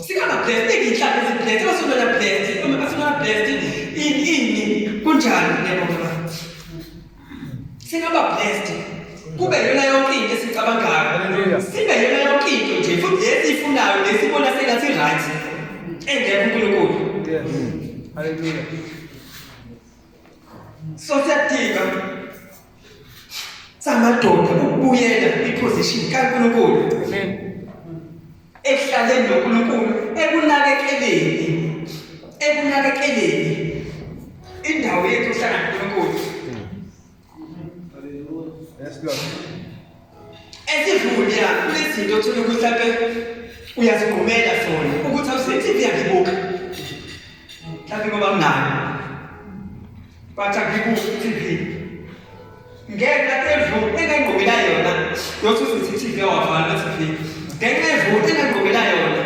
Singaba blessed, iy'nhlanga ezi-blessed, abasonona blessed, abasonona blessed, ini, ini, kunjani, ngiyabonga. Singaba blessed. Kube yona yonke into esicabangayo. Hallelujah. Sibe yona yonke into nje, futhi lesiyifunayo, lesibona sengathi right. Engekho uNkulunkulu. Yes. Hallelujah. So siyadinga samadoda ukubuyela i-position kaNkulunkulu. Amen. Ekuhlaleni noNkulunkulu, ekunakekeleni, ekunakekeleni indawo yethu yokuhlala noNkulunkulu. Yes, Lord. Esivunya kunezinto othola ukuthi mhlampe uyazigqumela zona ukuthi awuse TV yangibuka. Mhlampe ngoba nginayo. But angibuki TV. Ngenxa evu engangigqumela yona, yothi uthi TV yawavala TV. Ngenxa evu engangigqumela yona.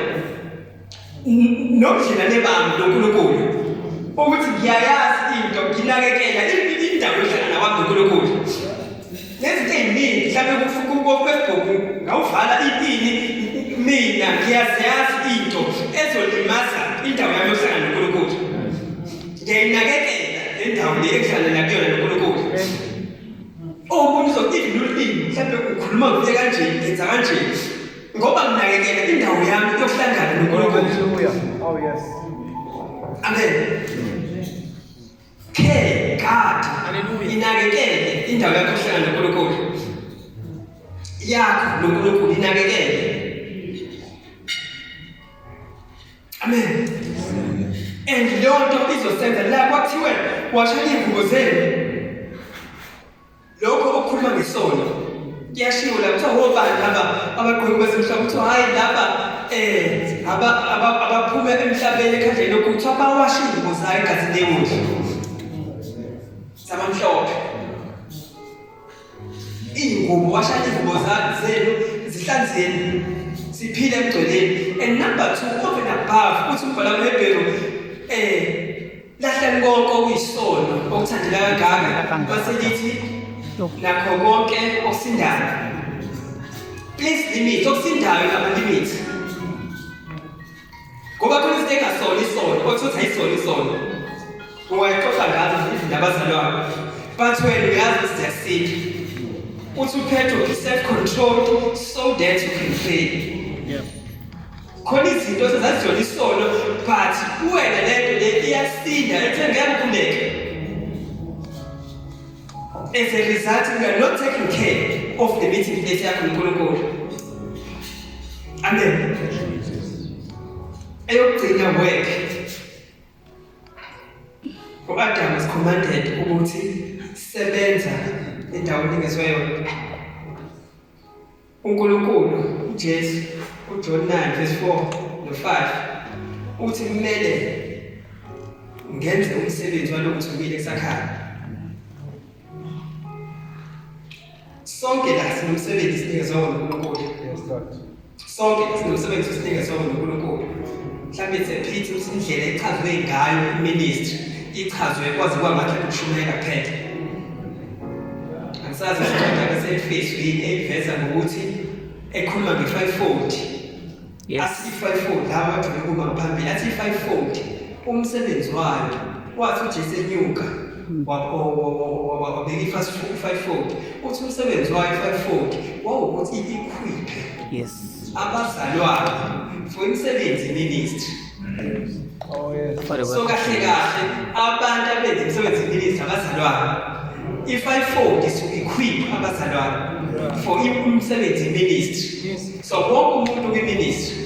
Nobudlelwane bami noNkulunkulu. Ukuthi ngiyayazi into, nginakekela indawo yokuhlala nawami noNkulunkulu. Nezinto ey'ningi mhlawumbe ku-Facebook ngawuvala ini, mina ngiyaziyazi into ezolimaza indawo yami yokuhlala noNkulunkulu. Ngiyayinakekela le ndawo le ekuhlala kuyona noNkulunkulu. Omunye uzothi even ulimi mhlawumbe ukhuluma ngifike kanje, ngenza kanje. Ngoba nginakekela indawo yami yokuhlangana noNkulunkulu. Hallelujah. Oh, yes. Amen. Care God. Hallelujah. Inakekele indawo yakho yokuhlangana noNkulunkulu. Yakho noNkulunkulu inakekele. Amen. And leyo nto izosenza la kwathiwe washaya iy'ngubo zenu. Lokho okukhuluma ngesono kuyashiwo la kuthiwa obani laba abagqoke kwezemhlaba, kuthiwa hhayi laba abaphuma emhlabeni ekhandleni lokhu, kuthiwa bawashe iy'ngubo zayo egazini lewundlu. Sabamhlophe. Iy'ngubo, washani iy'ngubo zenu, zihlanzeni, siphile emgcweleni. And number two, over and above, uthi umbhalo wamaHebheru, lahlani konke okuyisono okuthandela kangaka, base lithi nakho konke okusindayo. Please limit, okusindayo ama-limit. Ngoba khona izinto engasona isono, othi uthi ayisona isono. Ungayixoxa ngazo izinto abazalwane. But wena uyazi ukuthi ziyasinda. Uthi uPetro, be self-controlled so that you can pray. Khona izinto sezaziyona isono, but kuwena lento le iyasinda, ethe ngeke ukhuleke. As a result, we are not taking care of the meeting place yakho noNkulunkulu. Amen. Eyokugcina, work. U-Adam was commanded ukuthi sebenza endaweni onikezwe yona. uNkulunkulu, uJesu, uJohn 9 verse 4 no-5 uthi kumele ngenze umsebenzi walongithumile kusakhaya. Sonke la sinomsebenzi sinikezwe wona uNkulunkulu. Yes, Lord. Sonke sinomsebenzi esinikeza wona uNkulunkulu. Mhlawumbe it's a pity ukuthi indlela echazwe ngayo i-ministry ichazwe kwaze kwangathi ukushumayela kuphela. Angisazi isincwadi yabaseEfesu yini eyiveza ngokuthi ekhuluma nge-fivefold. Athi i-fivefold, laba abajwayele ukuma ngaphambili, athi i-fivefold umsebenzi wayo, wathi uJesu enyuka wabeka i-fivefold, uthi umsebenzi wayo i-fivefold wawukuthi i-equip abazalwane for imisebenzi ministry. Oh, yes. For the So work. kahle kahle abantu abenza imisebenzi ministry abazalwane. I-fivefold is to equip abazalwane for umsebenzi ministry. So wonke umuntu kwi-ministry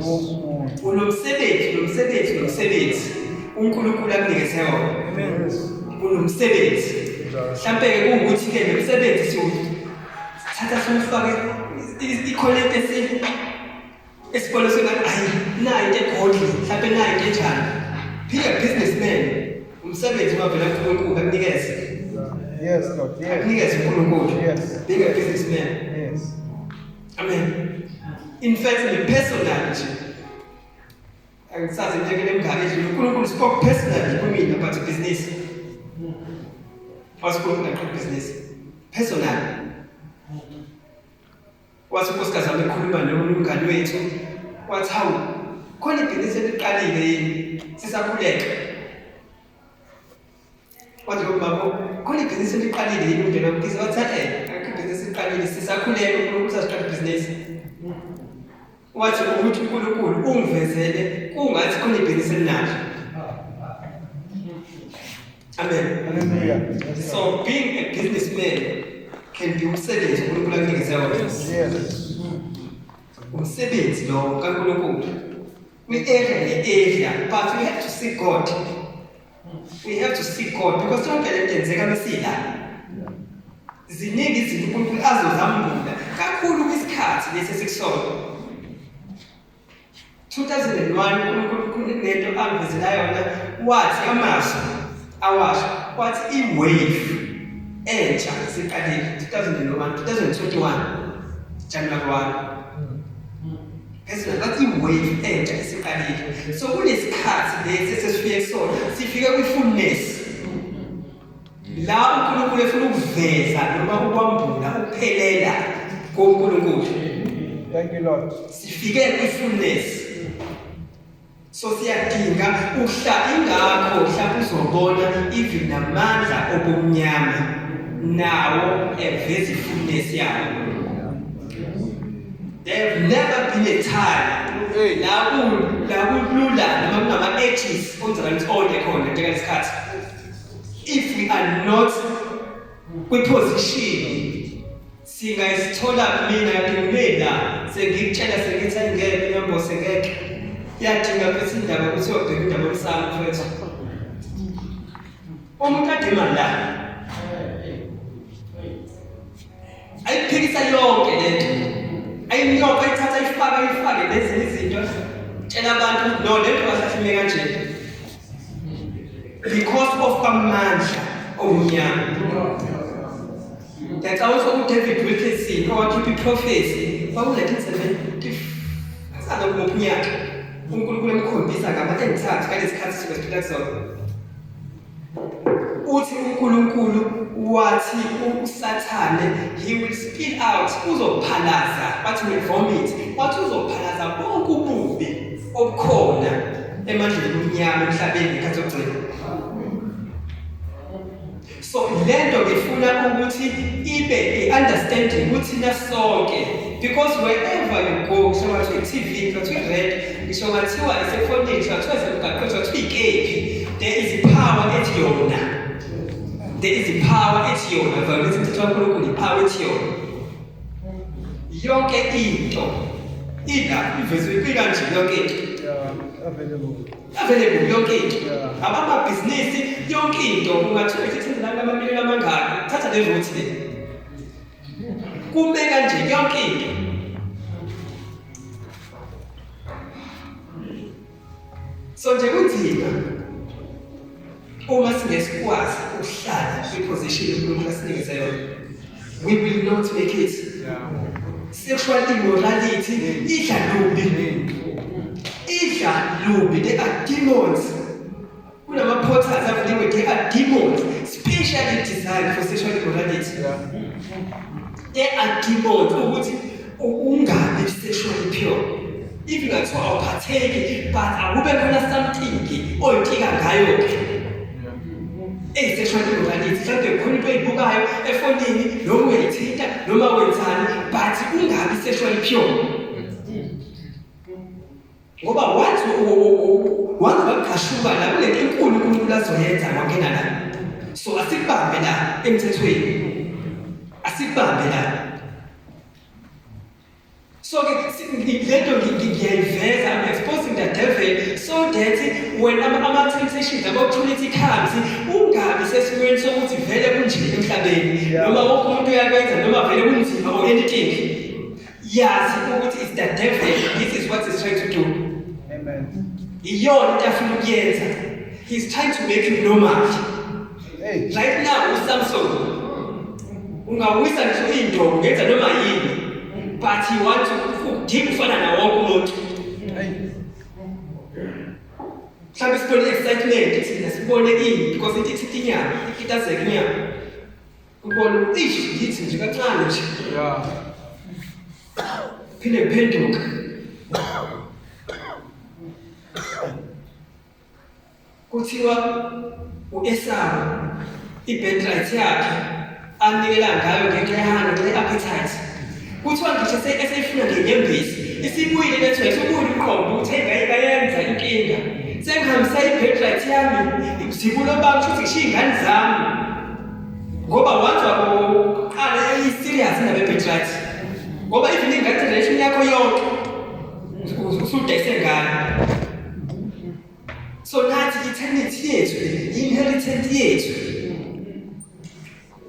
Wonke umuntu. unomsebenzi, unomsebenzi, unomsebenzi uNkulunkulu akunikeze wona. Yes. Unomsebenzi. Mhlampe-ke kuwukuthi-ke lo msebenzi siwuthatha siwufake ikhona into esibona sengathi ayi nayi into egodly, mhlampe nayi into enjani. Be a businessman, umsebenzi ungavela kuNkulunkulu akunikeze. Yes, Lord. Yes. Akunikeze uNkulunkulu. Yes. Being a businessman. Yes. Amen. In fact, me personally nje, angisazi iminyaka emingaka edlule, uNkulunkulu spoke personally kumina about business. Wathi uNkulunkulu ngaqala business personally. Wathi unkosikazi wami ekhuluma nomunye umngani wethu, wathi hawu, khona ibhizinisi eliqalile yini sisakhuleka. Wathi lo mama, khona ibhizinisi eliqalile yini umndeni wami? Wathi akukho ibhizinisi eliqalile, sisakhuleka, uNkulunkulu usasiqala ibhizinisi. Wathi ukuthi uNkulunkulu ungivezele kungathi khona ibhizinisi elinalo. Amen. Hallelujah. Yes, So being a businessman can be umsebenzi uNkulunkulu akunikeze wona. Yes. Umsebenzi lo kaNkulunkulu. Kwi-area ne-area, but we have to seek God. We have to seek God because yonke le nto yenzeka mesila. Ziningi izinto uNkulunkulu azozambula kakhulu kwisikhathi lesi esikusona. 2001 uNkulunkulu kunento angivezela yona, wathi amazwi awasho, wathi i-wave entsha siqalile 2001, 2021 January 1. Phezulu bathi i-wave entsha isiqalile. So kunesikhathi lesi esesifike kusona, sifike kwi-fullness la uNkulunkulu efuna ukuveza noma ukwambula ukuphelela koNkulunkulu. Thank you, Lord. Sifike kwi-fullness, so siyadinga uhla, ingakho mhlawumbe uzobona even namandla obumnyama nawo eveza i-fullness yawo. There have never been a time la kulula noma kunama-edges onzakala ukuthi onde khona njengalesikhathi. If we are not kwi-position singayisithola. Mina ngimina sengikutshela, sengithi angeke nyambose, ngeke iyadinga futhi indaba ukuthi uyobheka indaba yomsamo mfethu. Umuntu adima la ayiphikisa yonke lento, ayinyoka, ayithatha, ayifake, ayifake nezinye izinto, tshela abantu ukuthi no, lento kahle kanje because of amandla. Obumnyama. Ngiyacabanga ukuthi uDavid Wilkerson owakhipha iprophecy kwaku-1970 asazi kumuphi unyaka uNkulunkulu emkhombisa ngama-end times ngalesi khathi suke siphila kusona. Uthi uNkulunkulu wathi uSathane he will spill out, uzophalaza, wathi will vomit, wathi uzophalaza bonke ububi obukhona emandleni omnyama emhlabeni ngesikhathi sokugcina. So lento ngifuna ukuthi ibe i-understanding kuthina sonke, because wherever you go, ngisho ngathiwa i-TV, ngisho ngathiwa i-radio, ngisho ngathiwa isefonini, ngisho ngathiwa isemgaqweni, ngisho ngathiwa ikephi, there is power ethi yona, there is power ethi yona. Vele ukuthi umthetho kaNkulunkulu i-power ethi yona, yonke into ila ivezwe kanje, yonke into. Yeah, available. Available yonke into. Abamabhizinisi, yonke into, ungathiwa ithi amamiliyoni amangaki, thatha le route le, kume kanje yonke into. So nje kunzima uma singesikwazi ukuhlala kwiposition uNkulunkulu asinikeze yona, we will not make it. Sexual immorality idla lubi, idla lubi. There are demons kunama-portals avuliwe. There are demons specially designed for sexual immorality. There are demons ukuthi ungabi sexually pure. If ngathiwa awuphatheki, but akube khona something oyintika ngayo-ke eyi-sexual immorality, mhlawumbe khona into oyibukayo efonini, noma uyayithinta, noma wenzani, but ungabi sexually pure, ngoba once waqhashuka la, kunento enkulu uNkulunkulu azoyenza wangena la. So asikubambe la emthethweni, asikubambe la. So ke lento ngiyayiveza, I'm exposing the devil so that when ama-temptations, ama-opportunity comes, ungabi sesimweni sokuthi vele kunje emhlabeni, noma wonke umuntu uyakwenza, noma vele kunzima or anything. Yazi ukuthi it's the devil, this is what he's trying to do. Amen. Iyona into afuna ukuyenza. He's trying to make you normal. Hey. Right now uSamson ungawisa ngisho indongo, ungenza noma yini, but he want to ukudinga ufana nawo wonke umuntu. Hey. Mhlawumbe sibone excitement thina, sibone ini, because into ithinta inyama, ikitazeka inyama, ubone ukuthi ish, ngithi nje kancane nje, phinde ngiphenduka. Kuthiwa uEsawu i-birthright yakhe anikela ngayo ngenxa yehana, ngenxa ye-appetite. Kuthiwa ngisho eseyifuna ngenyembezi, isibuyile network, usubuyile umqondo ukuthi hey, ngayenza inkinga, sengihambisa i-birthright yami, ibuzibulo bami, futhi ngishiya iy'ngane zami, ngoba once wakuqala i-serious indaba ye-birthright, ngoba even ingane, generation yakho yonke usudayise ngayo. So nathi eternity yethu, inheritance yethu,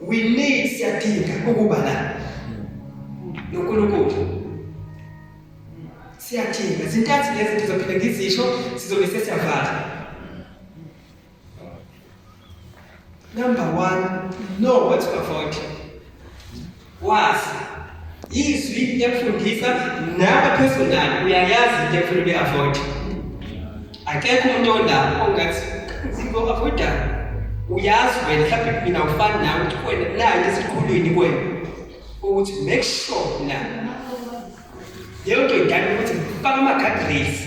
we need, siyadinga ukuba la noNkulunkulu, siyadinga. Zintathu lezi ngizophinda ngizisho, sizobe sesiyavala. Number 1, know what to avoid. Wazi izwi liyakufundisa nawe personal, uyayazi into efuna ube-avoid. Akekho umuntu ola ongathi ngizo-avoida. Uyazi wena, mhlawumbe mina awufani nawe, ukuthi wena nayo into esiqhulwini kuwena ukuthi make sure la leyo nto idala ukuthi faka ama-guardrails,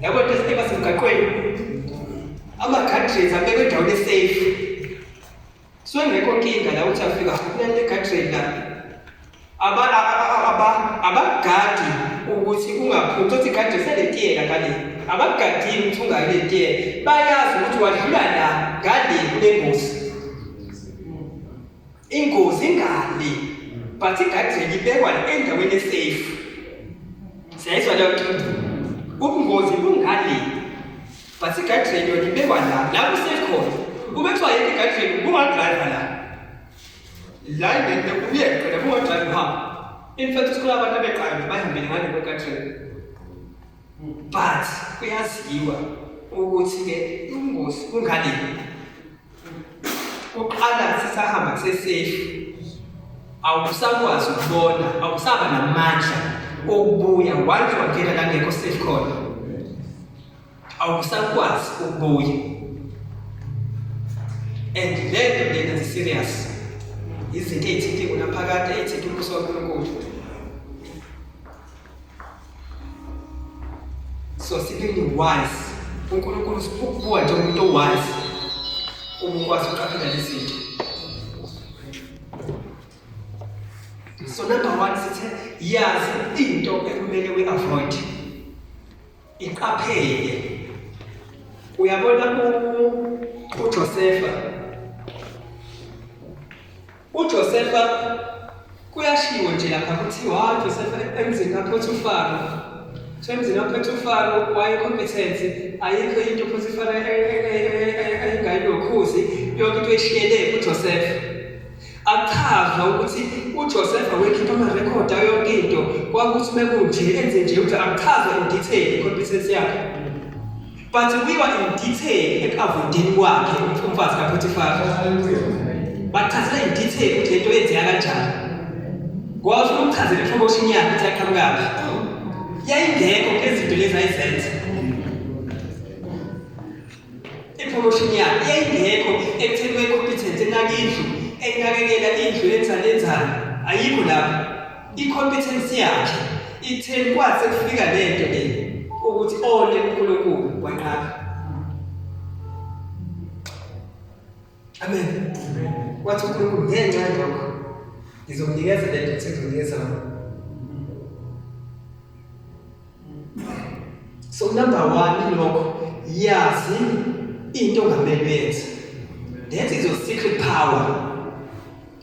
yabo, into eba semgaqweni, ama-guardrails abekwe endaweni esafe, so engekho nkinga la uthi afika kunale guardrail la, abagadi ukuthi ungaphumi, uthi igadi seletiyela ngale, abagadini ukuthi ungayi letiyela, bayazi ukuthi wadlula la ngale kunengozi, ingozi ingale, but igadi ibekwa endaweni esafe. Siyayizwa leyo nto? Ubungozi bungale, but igadi yona ibekwa la kusafe khona. Ube kuthiwa yini igadi, bungadrive la la ingene uyeqela, bungadrive uhamba. In fact, isikole abantu abeqayo bahambile ngale kwegadreni, but kuyaziwa ukuthi-ke ubungozi bungale. Kuqala sisahamba kusesafe, awusakwazi ukubona, awusaba namandla okubuya. Once wangena la ngekho safe khona, awusakwazi ukubuya. And le nto lena zi-serious, izinto ey'thinta ingunaphakade, ey'thinta umbuso kaNkulunkulu. So sibeni wise. UNkulunkulu ukubuka njengomuntu owise uma ukwazi ukuqaphela lezi zinto. So number 1 sithe yazi into ekumele we-avoid, iqaphele. Uyabona uJosefa, uJosefa kuyashiwo nje lapha kuthiwa uJosefa emzini kaPotifaro, so emzini kaPotifaro waye-competent, ayikho into uPotifaro engayilokhuzi, yonke into eshiyele kuJosefa. Akuchazwa ukuthi uJosefa wekhipha amarekhodi ayo yonke into, kwakuthi mekunje enze nje ukuthi akuchazwa in detail i-competence yakhe, but kuyiwa in detail eku-avoideni kwakhe umfazi kaPotifaro. Bachazela in detail ukuthi lento yenzeka kanjani, ngoba ufuna ukuchazela i-promotion yakhe ukuthi yaqhamukaphi. Yayingekho kulezinto lezi ayizenza. I-promotion yakhe yayingekho ekutheni we-competence enaka indlu, enakekela indlu, enzani enzani, ayikho lapho. I-competence yakhe itheni kwathi sekufika lento le ukuthi one uNkulunkulu wanqaba. Amen. Wathi uNkulunkulu ngenxa yalokho ngizokunikeza lento ethe ngizokunikeza wona. So number 1 lokho, yazi into ongamele uyenze. That is your secret power.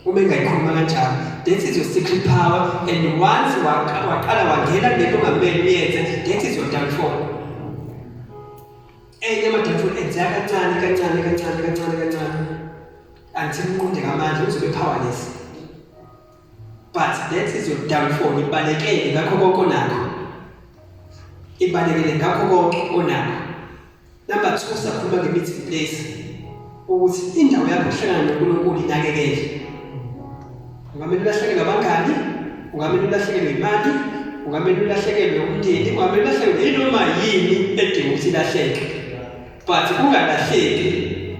Uma engayikhuluma kanjalo, that is your secret power, and once waqala wangena kulento ongamele uyenze, that is your downfall. Enye ama-downfall enzeka kancane kancane kancane kancane kancane until uqonde ngamandla uzobe powerless. But that is your downfall. Ibalekele ngakho konke onakho, ibalekele ngakho konke onakho. Number 2, sakhuluma nge-meeting place, ukuthi indawo yakho ukuhlangana noNkulunkulu inakekele. Ungamele ulahlekelwe abangani, ungamele ulahlekelwe imali, ungamele ulahlekelwe umndeni, ungamele ulahlekelwe yinoma yini edinga ukuthi ilahleke, but ungalahleki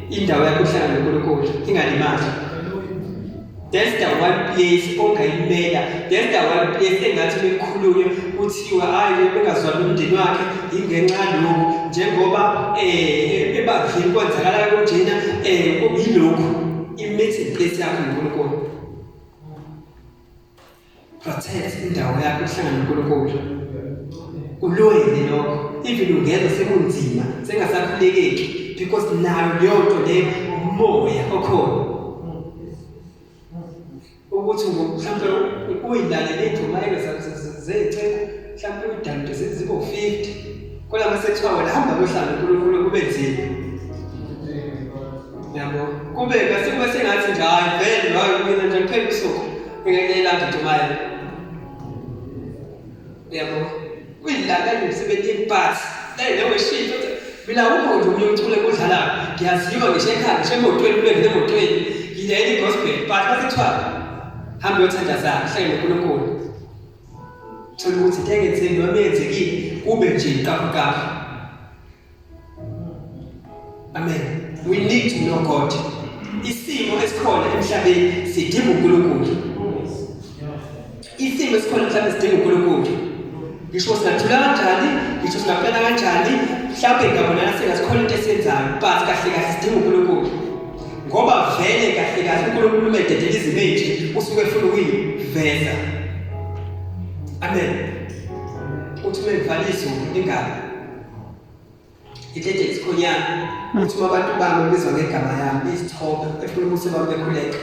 indawo yakho ukuhlangana noNkulunkulu, ingalimali. That's the one place ongayimela. That's the one place engathi bekukhulunywe kuthiwa hayi bengazwani umndeni wakhe ingenxa lokhu, njengoba ebandleni kwenzakala kanjena, kuyilokhu i-meeting place yakho noNkulunkulu. Protect indawo yakho ukuhlangana noNkulunkulu. Kulwele lokho, even ungeza sekunzima, sengasakhulekeki, because nayo leyo nto leyo umoya okhona. Ukuthi mhlawumbe uyilalele intshumayelo zey'nceku, mhlawumbe uyidownloade zibe u-50, kodwa mase kuthiwa wena hamba uyohlala noNkulunkulu kube nzima. Yabo, kube kube sengathi nje hayi vele hayi mina nje kuphela usuku ngingeke intshumayelo. Yabo, uyilalele umsebenzi but leyo shift mina akukho nje omunye umculo ekudlalayo, ngiyaziwa ngisho ekhaya, ngisho emotweni, kule ngene emotweni ngilalela i-gospel, but mase kuthiwa hamba uyothandaza uhlale noNkulunkulu, thola ukuthi into engenzeki noma eyenzekile kube nje qaphu qaphu. Amen. We need to know God. Isimo esikhona emhlabeni sidinga uNkulunkulu. Isimo esikhona emhlabeni sidinga uNkulunkulu. Ngisho singathula kanjani, ngisho singaplana kanjani, mhlawumbe ngabonana singasikhona into esiyenzayo, but kahle kahle sidinga uNkulunkulu. Ngoba vele kahle kahle uNkulunkulu uma ededela izimo ezinje usuke efuna ukuyiveza. Amen. Uthi uma ngivala izulu lingaka ithethe isikhonyana, uthi uma abantu bami bizwa ngegama yami izithobe efuna ubuso bami bekhuleka.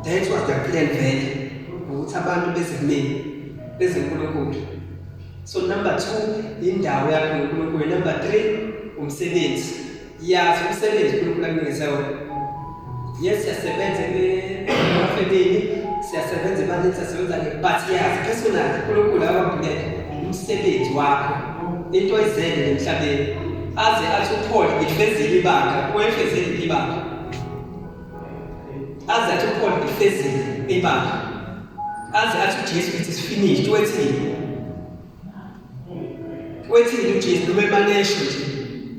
That was the plan vele, ukuthi abantu beze kumina, beze kuNkulunkulu. So number 2, indawo yakho noNkulunkulu. Number 3, umsebenzi. Yazi umsebenzi uNkulunkulu akunikeze wona. Yes, siyasebenza emafemini, siyasebenza emalini, siyasebenza, but yazi personally uNkulunkulu akwambulela umsebenzi wakho, into oyizele emhlabeni. Aze athi uPaul ngifezile ibanga, wayefezile ibanga. Aze athi uPaul ifezile ibanga. Aze athi uJesu it is finished wethini? Wethini uJesu noma emanesho nje.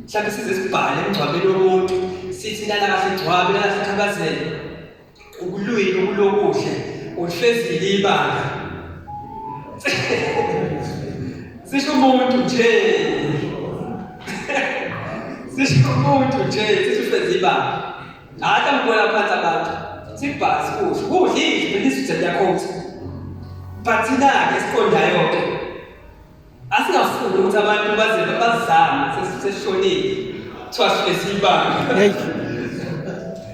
Mhlawumbe size sibhale emngcwabeni womuntu sithi lala kahle ngcwabe lala kahle khabazela. Ukulwile ukulokuhle ulifezile ibanga. Sisho umuntu nje. Sisho umuntu nje sithi ufeze ibanga. Hayi angibona phansi abantu. Sibhasi kuhle. Kuhle izwi lizwe liyakhotha. But thina-ke esiqondayo-ke asingafuni ukuthi abantu baze bazame sesishonile. Kuthiwa sifeze ibanga. Hey.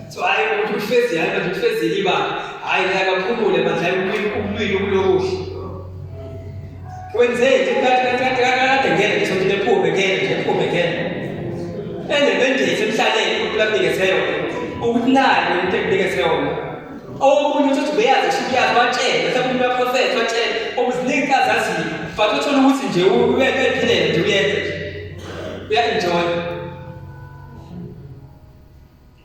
Kuthiwa hhayi umuntu ufezile, hhayi manje ufezile ibanga. Hhayi ngeke aphumule manje, hhayi ukulwile ukulokuhle. Wenzeni kade kade kade kade ngene nje sokuthi ephume ngene nje ephume ngene. Ene-mandate emhlaleni uNkulunkulu akunikeze yona. Ukuthi nayo into ekunikeze yona. Omunye uthi ubeyazi kusho uyazi watshela, mhlawumbe umuntu waprofetha watshela, okuziningi azaziyo. But uthola ukuthi nje uyaphilela nje uyenza nje. Uya-enjoy.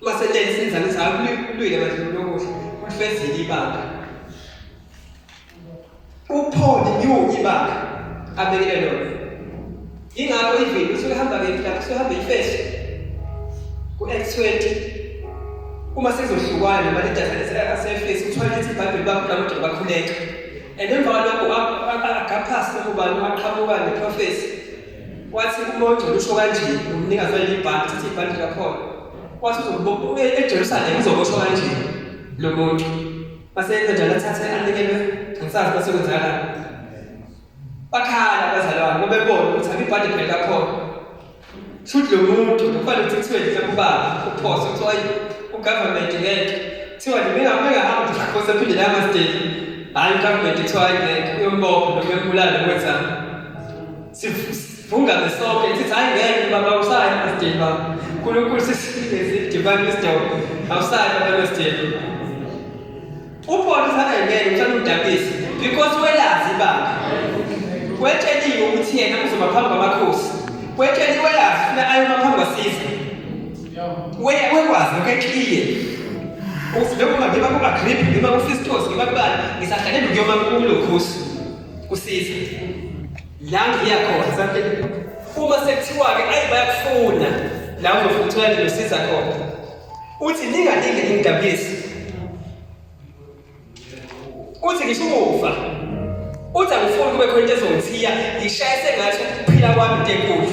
Maselele senzani ukuthi hayi kulwile manje lokuhle, ulifezile ibanga. UPaul knew ibanga abekele lona. Ingakho even usuke hamba kephi lapho usuke hamba eFesu ku-Acts 20 uma sezohlukana nama-leaders aseFesu kuthiwa lithi iBhayibheli bakhula kodwa bakhuleka. And emva kwalokho agaphasi noma ubani waqhamuka neprofesi wathi uma ugcwele usho kanje umnikazi waleli bhandi thatha ibhandi lakhona wathi uzokubo eJerusalem uzoboshwa kanje lo muntu Basenza njalo athathe anikelwe ngisazi base kwenzakalani. Bakhala abazalwane ngoba bebona ukuthi abibhadi phela kakhona. Shuthi lo muntu kufanele ukuthi kuthiwe nje ubaba uphose kuthiwa ayi ugovernment ngeke. Kuthiwa nje bengahamba nje phose aphinde la masdeli. Hayi ugovernment kuthiwa hayi ngeke uyombopha noma uyombulala kwenzani. Sivungame sonke sithi hayi ngeke baba awusayi masdeli baba. uNkulunkulu sisinikeze divine wisdom. Awusayi baba masdeli. UPaul uthanda ngeke uthanda umdabisi because welazi ibanga. Wetsheliwe ukuthi yena uzoba phambi kwamakhosi. Wetsheliwe yazi funa ayoma phambi kwasizwe. Wekwazi lokho eclear. Ukuthi njengoba ngiba ku-Agrippa, ngiba ku-Festus, ngiba kubani, ngisahlalele ukuyoma kulo khosi kusiza. La ngiya khona something uma sekuthiwa-ke ayi bayakufuna la uzofuna uthola nje nosiza khona. Uthi ningalinge ningidabukise. Uthi ngisho ukufa. Uthi angifuni kube khona into ezongithiya ngishaye sengathi ukuphila kwami into enkulu.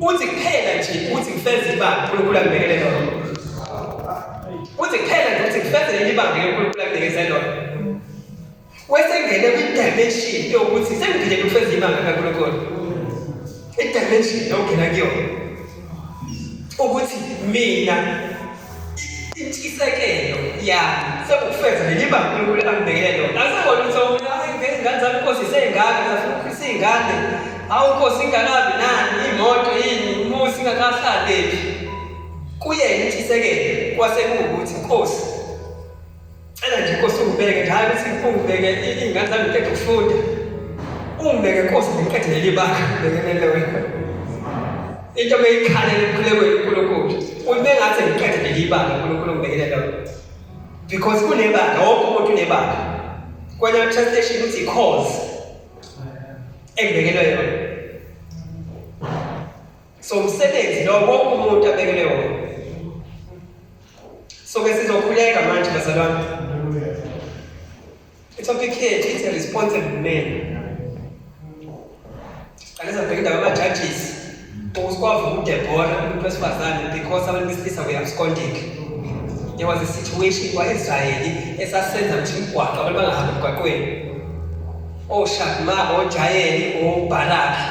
Uthi kuphela nje uthi ngifeze ibanga uNkulunkulu angibekele lona. Uthi kuphela nje uthi ngifeze leli banga uNkulunkulu anginikeze lona. Wesengene kwi-dimension yokuthi sengiphilele ukufeza ibanga kaNkulunkulu. I-dimension yokungena kuyona ukuthi mina intshisekelo yami sekukufeza leli banga uNkulunkulu angibekele lona. Asekona ukuthi mina hayi ngezingane zami inkosi isengaka ngizafuna ukukhulisa iy'ngane. Hawu inkosi ingakabi nani imoto yini umuzi ingakahlaleki. Kuyena intshisekelo kwase kuwukuthi Nkosi Cela nje Nkosi ungibeke nje hayi ukuthi ungibeke iy'ngane zami ngiqede ukufunda. Ungibeke Nkosi ngiqede leli banga ngibekelele wena. Into beyikhalela emkhulekweni uNkulunkulu. Uthi bengathi ngiqede leli banga uNkulunkulu ungibekele lona. Because kunebanga wonke umuntu unebanga. Kwenye translation uthi cause engibekelwe yona. So umsebenzi lo wonke umuntu abekelwe wona. So ke sizokhuleka manje bazalwane. Itopic yethu ithi responsible men. Siqale sabheka indaba yama-judges ukuthi kwavuka uDeborah umuntu wesifazane because abantu besilisa were absconding. There was a situation kwa-Israyeli esasenza ukuthi imigwaqo abantu bangahambi emgwaqweni. OShadma, oJayeli, oBaraki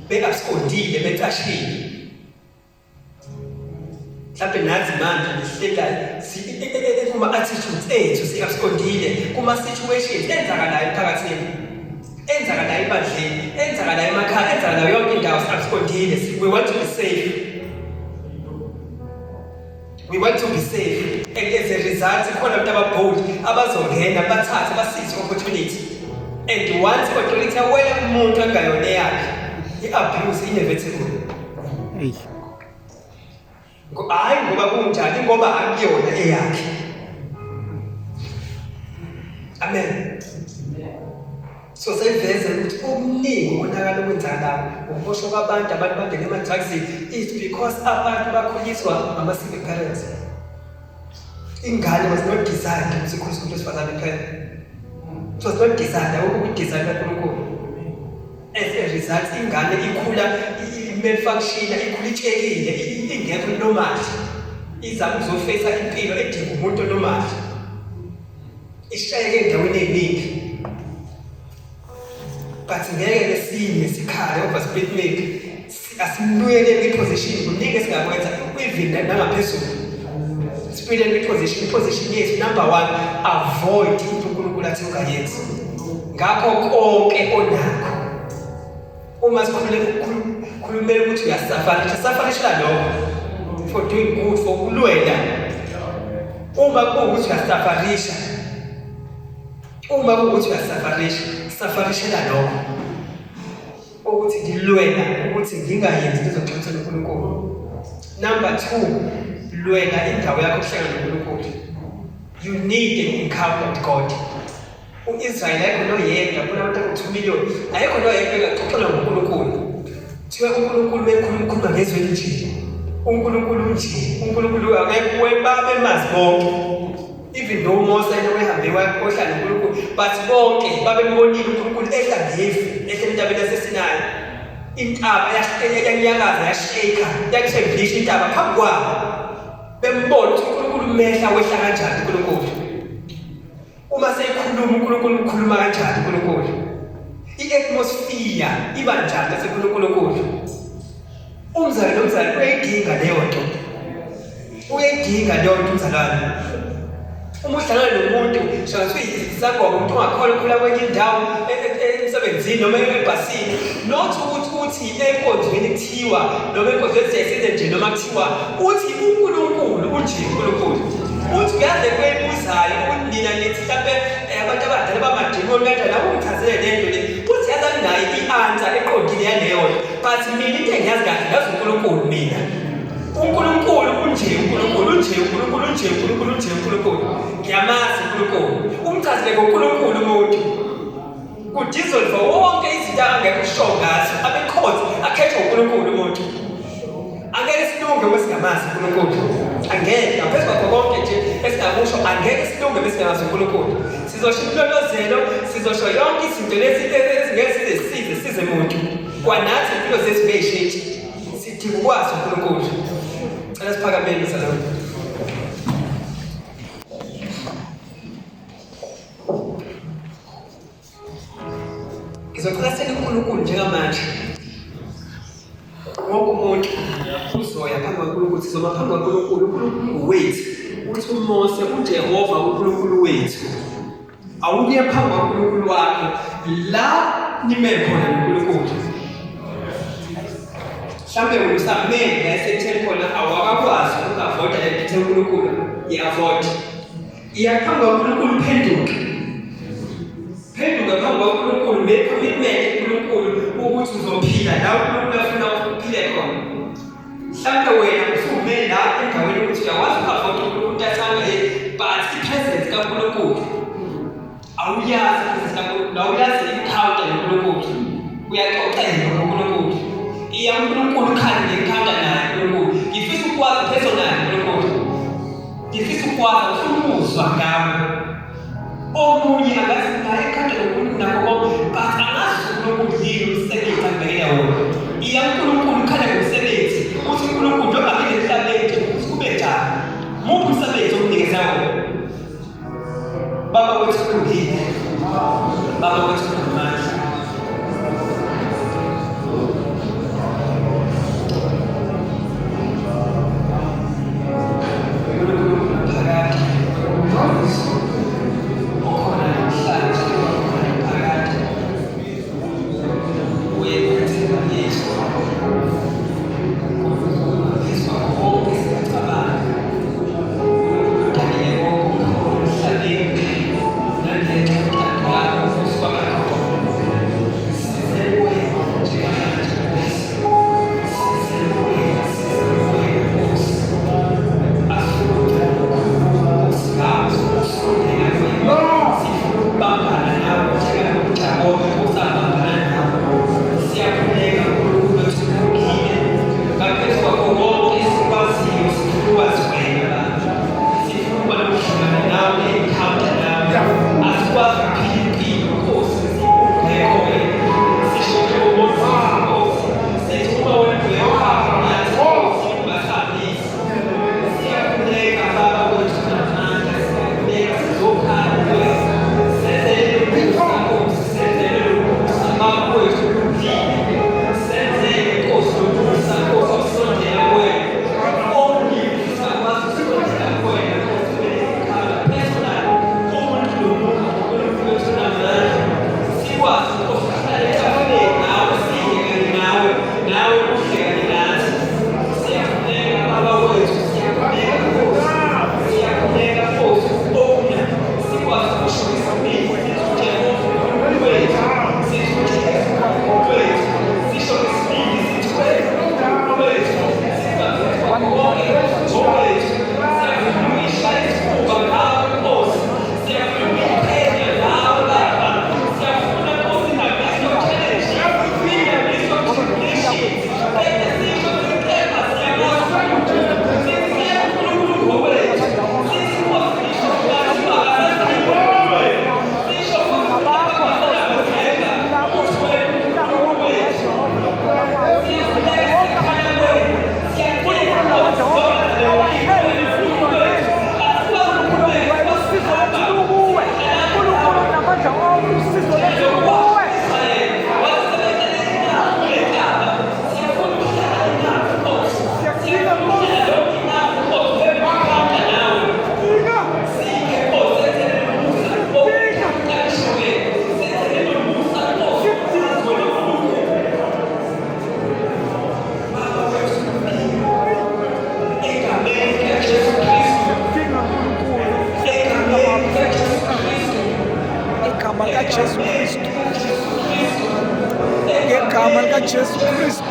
be-abscondile becashile. Mhlawumbe nathi manje nesihleli kuma-attitudes ethu si-abscondile kuma-situations enzakalayo emphakathini, enzakalayo ebandleni, enzakalayo emakhaya, enzakalayo yonke indawo si-abscondile. We want to be safe. We want to be safe. And as a result, khona abantu ababold abazongena bathathe basize opportunity. And once authority awela kumuntu engayona eyakhe, i-abuse inevitable. Hey. Hhayi ngoba kunjani, ngoba akuyona eyakhe. Amen. So seyiveze ukuthi okuningi ukonakala okwenzakalayo ukuboshwa kwabantu, abantu bangena ema-drugsini, it's because abantu bakhuliswa ama-single parents. Ingane was not designed ukuthi ikhuliswe umuntu wesifazane kuphela. It was not designed, awukho kwi-design kaNkulunkulu. As a result, ingane ikhula i-malfunction, ikhula itshekile, ingekho normal. Izama ukuzofesa impilo edinga umuntu onormal. Ishayeke endaweni eziningi. But ngeke ke sime sikhale over split milk. Asimnuyele kwi-position, kuningi esingakwenza even nangaphezulu. Sibuyele kwi-position, i-position yethu number 1, avoid into uNkulunkulu athi ungayenzi. Ngakho konke onakho. Uma sikhulumela ukuthi uyasafarisha, safarishela lokho for doing good, for ukulwela. Uma kuwukuthi uyasafarisha, uma kuwukuthi uyasafarisha, safarishela lokho. Ukuthi ngilwela ukuthi ngingayenzi into ezoxoxisana noNkulunkulu. Number 2, lwela indawo yakho yokuhlangana noNkulunkulu. You need an encounter with God. U-Israyeli ayekho noyedwa, kunabantu awu-2 million, ayekho noyedwa engaxoxelwa ngoNkulunkulu. Kuthiwa uNkulunkulu mekhuluma ukhuluma ngezwi elinje. uNkulunkulu unje, uNkulunkulu akekho babemazi bonke. Even though Mose yena wehambe wayohlala noNkulunkulu, but bonke babembonile uNkulunkulu ehla ngefu, ehla entabeni yaseSinayi. Intaba yanyakaza, yashake, yathembisha intaba phambi kwabo. Bembona ukuthi uNkulunkulu umehla wehla kanjani uNkulunkulu. Uma seyikhuluma uNkulunkulu ukhuluma kanjani uNkulunkulu? I-atmosphere iba njani esekhuluma uNkulunkulu? Umzali nomzali uyayidinga leyo nto. Uyayidinga leyo nto umzalwane. Uma uhlangana nomuntu, shangathi uyisangoma, umuntu ongakholwa ukhula kwenye indawo emsebenzini noma ebhasini, not ukuthi uthi enkonzweni kuthiwa noma enkonzweni siyayisenze nje noma kuthiwa uthi uNkulunkulu unje uNkulunkulu. Uthi uyazi le eyibuzayo ukuthi nina nithi mhlampe abantu abadala bamadimoni kanjani, awungichazele le nto le. Uthi yazi anginayo i-answer eqondile yaleyo nto, but mina into engiyazi kahle ngazi uNkulunkulu mina. uNkulunkulu unje, uNkulunkulu unje, uNkulunkulu unje, uNkulunkulu unje, uNkulunkulu. Ngiyamazi uNkulunkulu. Umchazele ngoNkulunkulu umuntu. Kudissolve wonke izinto angekho sure ngazo, abekhonzi akhethwe uNkulunkulu umuntu. Angeke silunge uma singamazi uNkulunkulu. Angeke, ngaphezu kwakho konke nje esingakusho, angeke silunge uma singamazi uNkulunkulu. Sizosho imilolozelo, sizosho yonke izinto lezi ezingeke size size size muntu. Kwanathi impilo zethu ngeyishintshe. Sidinga ukwazi uNkulunkulu. Cela siphakameni mzalwane. Ngizocela sele uNkulunkulu njengamanje. Wonke umuntu uzoya phambi kaNkulunkulu, sizoba phambi kaNkulunkulu, uNkulunkulu wethu. Uthi uMose, uJehova uNkulunkulu wethu. Awukuye phambi kaNkulunkulu wakho la nime khona noNkulunkulu. Mhlambe wena usamele la esekutheni khona awakakwazi ukavoda le nto uNkulunkulu i-avoid. Iya phambi kaNkulunkulu uphenduke. Phenduka phambi kaNkulunkulu make commitment kuNkulunkulu ukuthi uzophila la uNkulunkulu afuna uphile khona. Mhlambe wena usume la endaweni ukuthi uyakwazi uku-avoid uNkulunkulu athanda yini, but i-presence kaNkulunkulu awuyazi i-presence kaNkulunkulu, awuyazi i-encounter noNkulunkulu. Uyaxoxela noNkulunkulu. Iya uNkulunkulu ukhale nge-encounter naye uNkulunkulu. Ngifisa ukwazi personally uNkulunkulu. Ngifisa ukwazi, ngifuna ukuzwa ngawe. Omunye angathi naye ekhanda lomuntu nakho konke, but angazi uNkulunkulu yini umsebenzi angibekele wona. Iya uNkulunkulu ukhale ngomsebenzi, uthi uNkulunkulu njengoba ngile emhlabeni nje ukuthi kube njani. Muphi umsebenzi omnikeza wona? Baba wethu ulungile. Baba wethu unamandla. Okhona namhlanje, okhona phakade. Uye Ngegama likaJesu Kristu.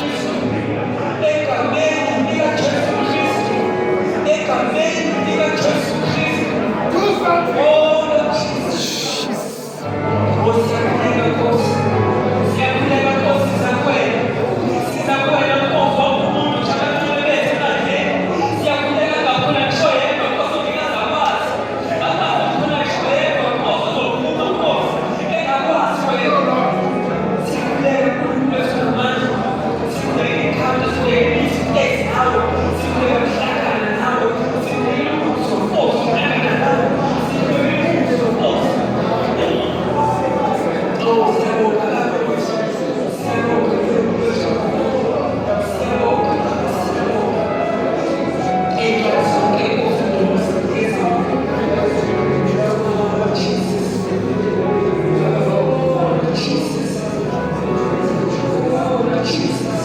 Egameni likaJesu Kristu. Egameni likaJesu Kristu. Oh, Lord Jesus. Nkosi, siyakhuleka, Nkosi. Siyakhuleka, Nkosi, sizakwena. Sizakwena, Nkosi, wonke umuntu njengabantu bethu ebandleni. Siyakhuleka kakhulu, ngisho yedwa, Nkosi, ongekazakwazi. Akazi khona ngisho yedwa, Nkosi, ozophuma, Nkosi, engakwazi wena. Siyakhuleka, Nkulunkulu wethu namandla. Sikhuleka ikhanda, sikhuleka imithi nawe. Sikhuleka ukuhlangana nawe. Sikhuleka ubuso, Nkosi, ukuhlangana nawe. Sikhuleka ubuso, Nkosi. Oh, siyabonga Baba wethu. Siyabonga Nkulunkulu wethu. Siyabonga, siyabonga. Ey'ndawo zonke, Nkosi, udumo sinikeza wena. Oh, Jesus. Oh, Jesus. Oh, Jesus.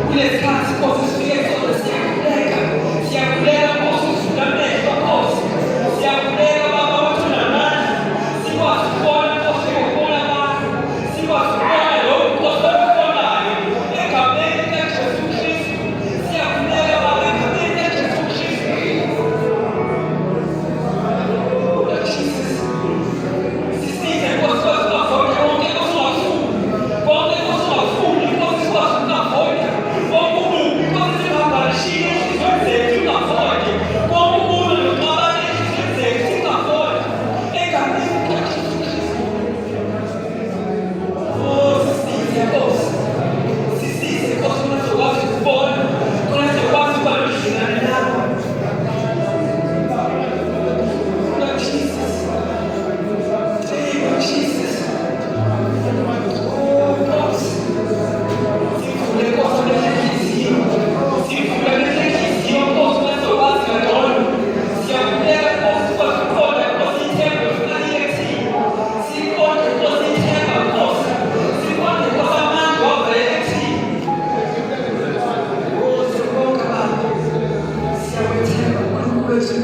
Kulesikhathi, Nkosi, sifike sona, siyakhuleka. Siyakhuleka, Nkosi, uvula amehlo, Nkosi. Siyakhuleka, Baba wethu namandla. Sikwazi ukubona, Nkosi, ngokubona kwakho. Sikwazi ukubona lokhu, Nkosi, okubonayo. Egameni likaJesu Kristu. Siyakhuleka, Baba, egameni likaJesu Kristu. Oh, Lord Jesus. Sisize, Nkosi, sikwazi uku-avoida konke osingakufuni. Konke osingakufuni, Nkosi, sikwazi uku-avoida. Konke ububi, Nkosi, singabhalishiye enhliziyweni zethu, singa-avoide. Konke ukulwa nokuxabana enhliziyweni zethu, singa-avoide. Egameni likaJesu Kristu. Oh, sisize, Nkosi. Sisize, Nkosi, khona sizokwazi ukubona, khona sizokwazi ukuba nobudlelwane nawe. Lord Jesus. Hey, Lord Jesus. Oh, Nkosi. Sivule, Nkosi, amehlo enhliziyo. Sivule amehlo enhliziyo, Nkosi, khona sizokwazi kangcono. Siyakhuleka, Nkosi, sikwazi ukuqonda, Nkosi, ithemba ofuna liye kuthina. Siqonde, Nkosi, ithemba, Nkosi. Siqonde, Nkosi, amandla wavele kuthina. Oh, siyabonga, Baba. Siyakwethemba, Nkulunkulu wethu.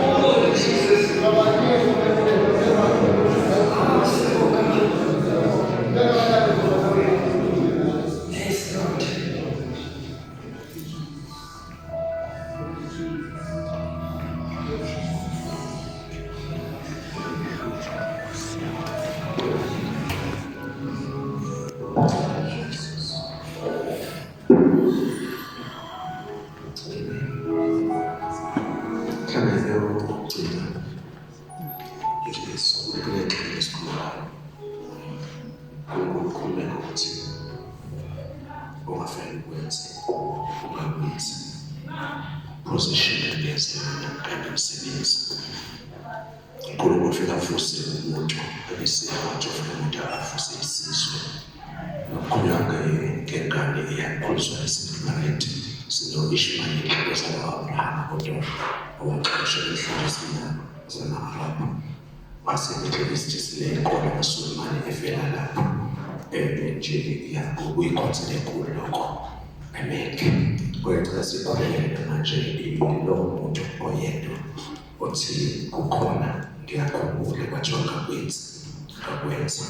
Oh, Lord Jesus. Ah, siyabonga, Baba. Yes, Lord. Mhlawumbe okugcina nje kunengxenye esikhulumayo, uNkulunkulu ukhulume ngokuthi ongafanele ukwenze ungakwenzi, position engeze yona kanye nomsebenzi. uNkulunkulu ufika avuse umuntu, ebese wathi ufuna umuntu avuse isizwe. Nokukhulunywa ngengane eyakhuliswa e-single parent, sino-Ishmayeli ozalwa u-Abrahama kodwa owaxoshwa emhlabeni zama-Arabhu wase-Middle East. Sinenkolo amaSulumane evela lapho nje kuyikhonsela enkulu lokho. Amen. Kodwa sikhulekele manje lowo muntu oyedwa othi kukhona ngiyakhumbula kwathiwa ngakwenzi, ngakwenza,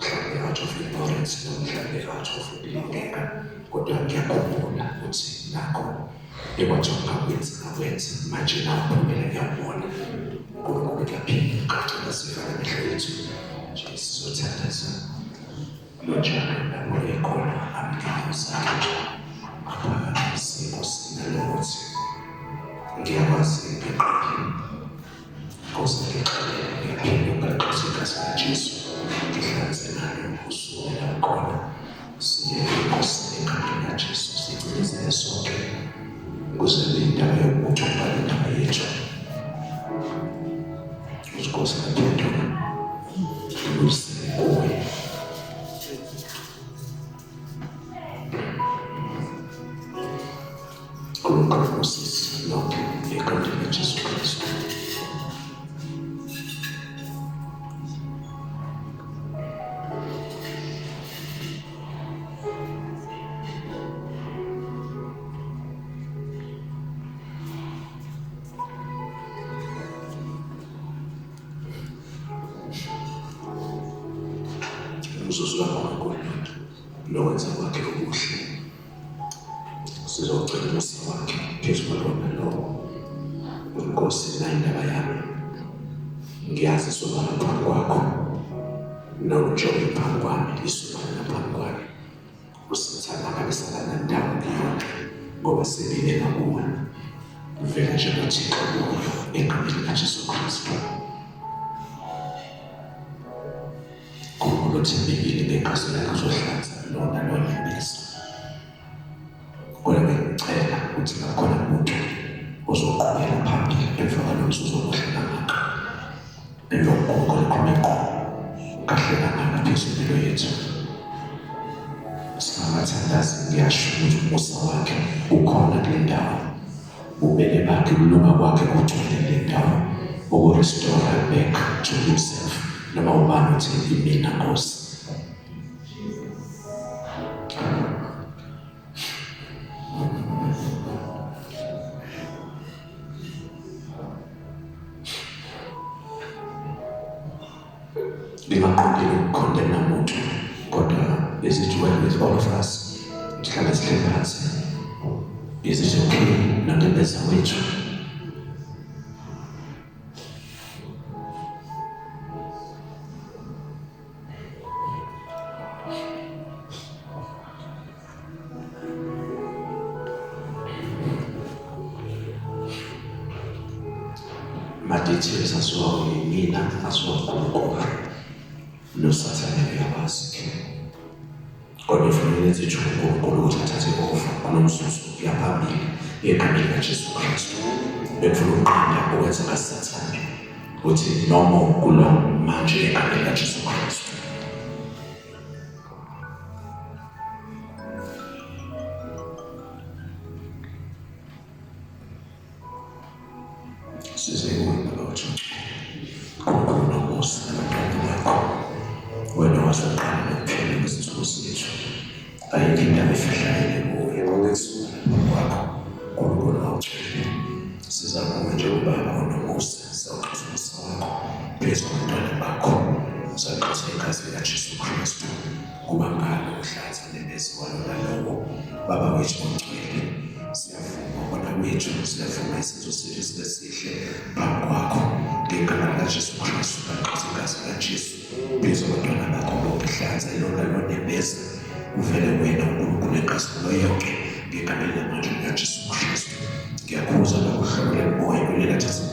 mhlawumbe out of ignorance noma mhlawumbe out of ukulingeka, kodwa ngiyakhumbula ukuthi nakho ekwathiwa ngakwenzi, ngakwenza. Manje nawuphumela ngiyawubona uNkulunkulu kuyaphila. Ngicela sivale amehlo ethu nje, sizothandaza lonjalo lapho ekhona amnike zakhe nje aphakamise iNkosi nalokuthi ngiyakwazi ngiqophile. Nkosi, ngixolele, ngiyaphinda ngaliqosa igazi likaJesu, ngihlanze nalo usuku la khona siye eNkosini egameni likaJesu, sicilizele sonke ukuze kube indaba yokuthi ukubhala indaba yethu. Nkosi, ngaphendula ibuyisele kuwe. uNkulunkulu abusise lonke egameni likaJesu Kristu. Umzuzu kaNkulunkulu nokwenza kwakhe okuhle. Sizocela umusa wakhe phezu kwalona lowo. Inkosi nayo indaba yami. Ngiyazi isobala phambi kwakho. Nonjobe phambi kwami, isobala phambi kwami. Usathane akabe nendawo kuyona ngoba sebile ngakuwe. Vele njengoThixo kuyo egameni likaJesu Kristu. uNkulunkulu othembekile ngegazi lakhe uzohlanza lona nonembeza. Kodwa bengicela ukuthi ngakhona umuntu ozoqhubela phambili emva kwalo mzuzu omuhle kangaka. Emva kokukhona khona ngqo kahle kangaka phezu kwempilo yethu. Singabathandazi ngiyasho ukuthi umusa wakhe ukhona kule ndawo. Ububele bakhe ukulunga kwakhe kugcwele kule ndawo ukurestore back to himself noma ubani uthi imina Nkosi. Ngingaqondile ukukhondemna muntu kodwa is it well with all of us? Sihlale sihleli phansi. Is it okay nonembeza wethu? Ma-details aziwa yimina, aziwa uNkulunkulu noSathane uyawazi. Kodwa kufanele nenze nje uNkulunkulu ukuthi athathe over kulo mzuzu kuya phambili egameni likaJesu Kristu. Bengifuna ukunqanda okwenza kaSathane ukuthi no more kulo manje egameni likaJesu Kristu. Size kuwe Baba wethu, uNkulunkulu nomusa nabantwana bakho. Wena wazoqala nokuphela kwezinsuku zethu. Ayikho indaba efihlakele kuwe, konke kusukela phambi kwakho. uNkulunkulu awugcwele. Siza kuwe njengobaba onomusa, siyawuxoxa umusa wakho phezu kwabantwana bakho. Siyaqotha igazi likaJesu Kristu kuba ngalo uhlanza nembezi walo nalowo Baba wethu ongcwele. Siyavuma ukona kwethu, siyavuma isenzo sethu sibe sihle phambi kwakho. Ngegama likaJesu Kristu, ngaqotha igazi likaJesu phezu kwabantwana bakho bonke. Hlanza ilona lonembeza, uvele wena uNkulunkulu.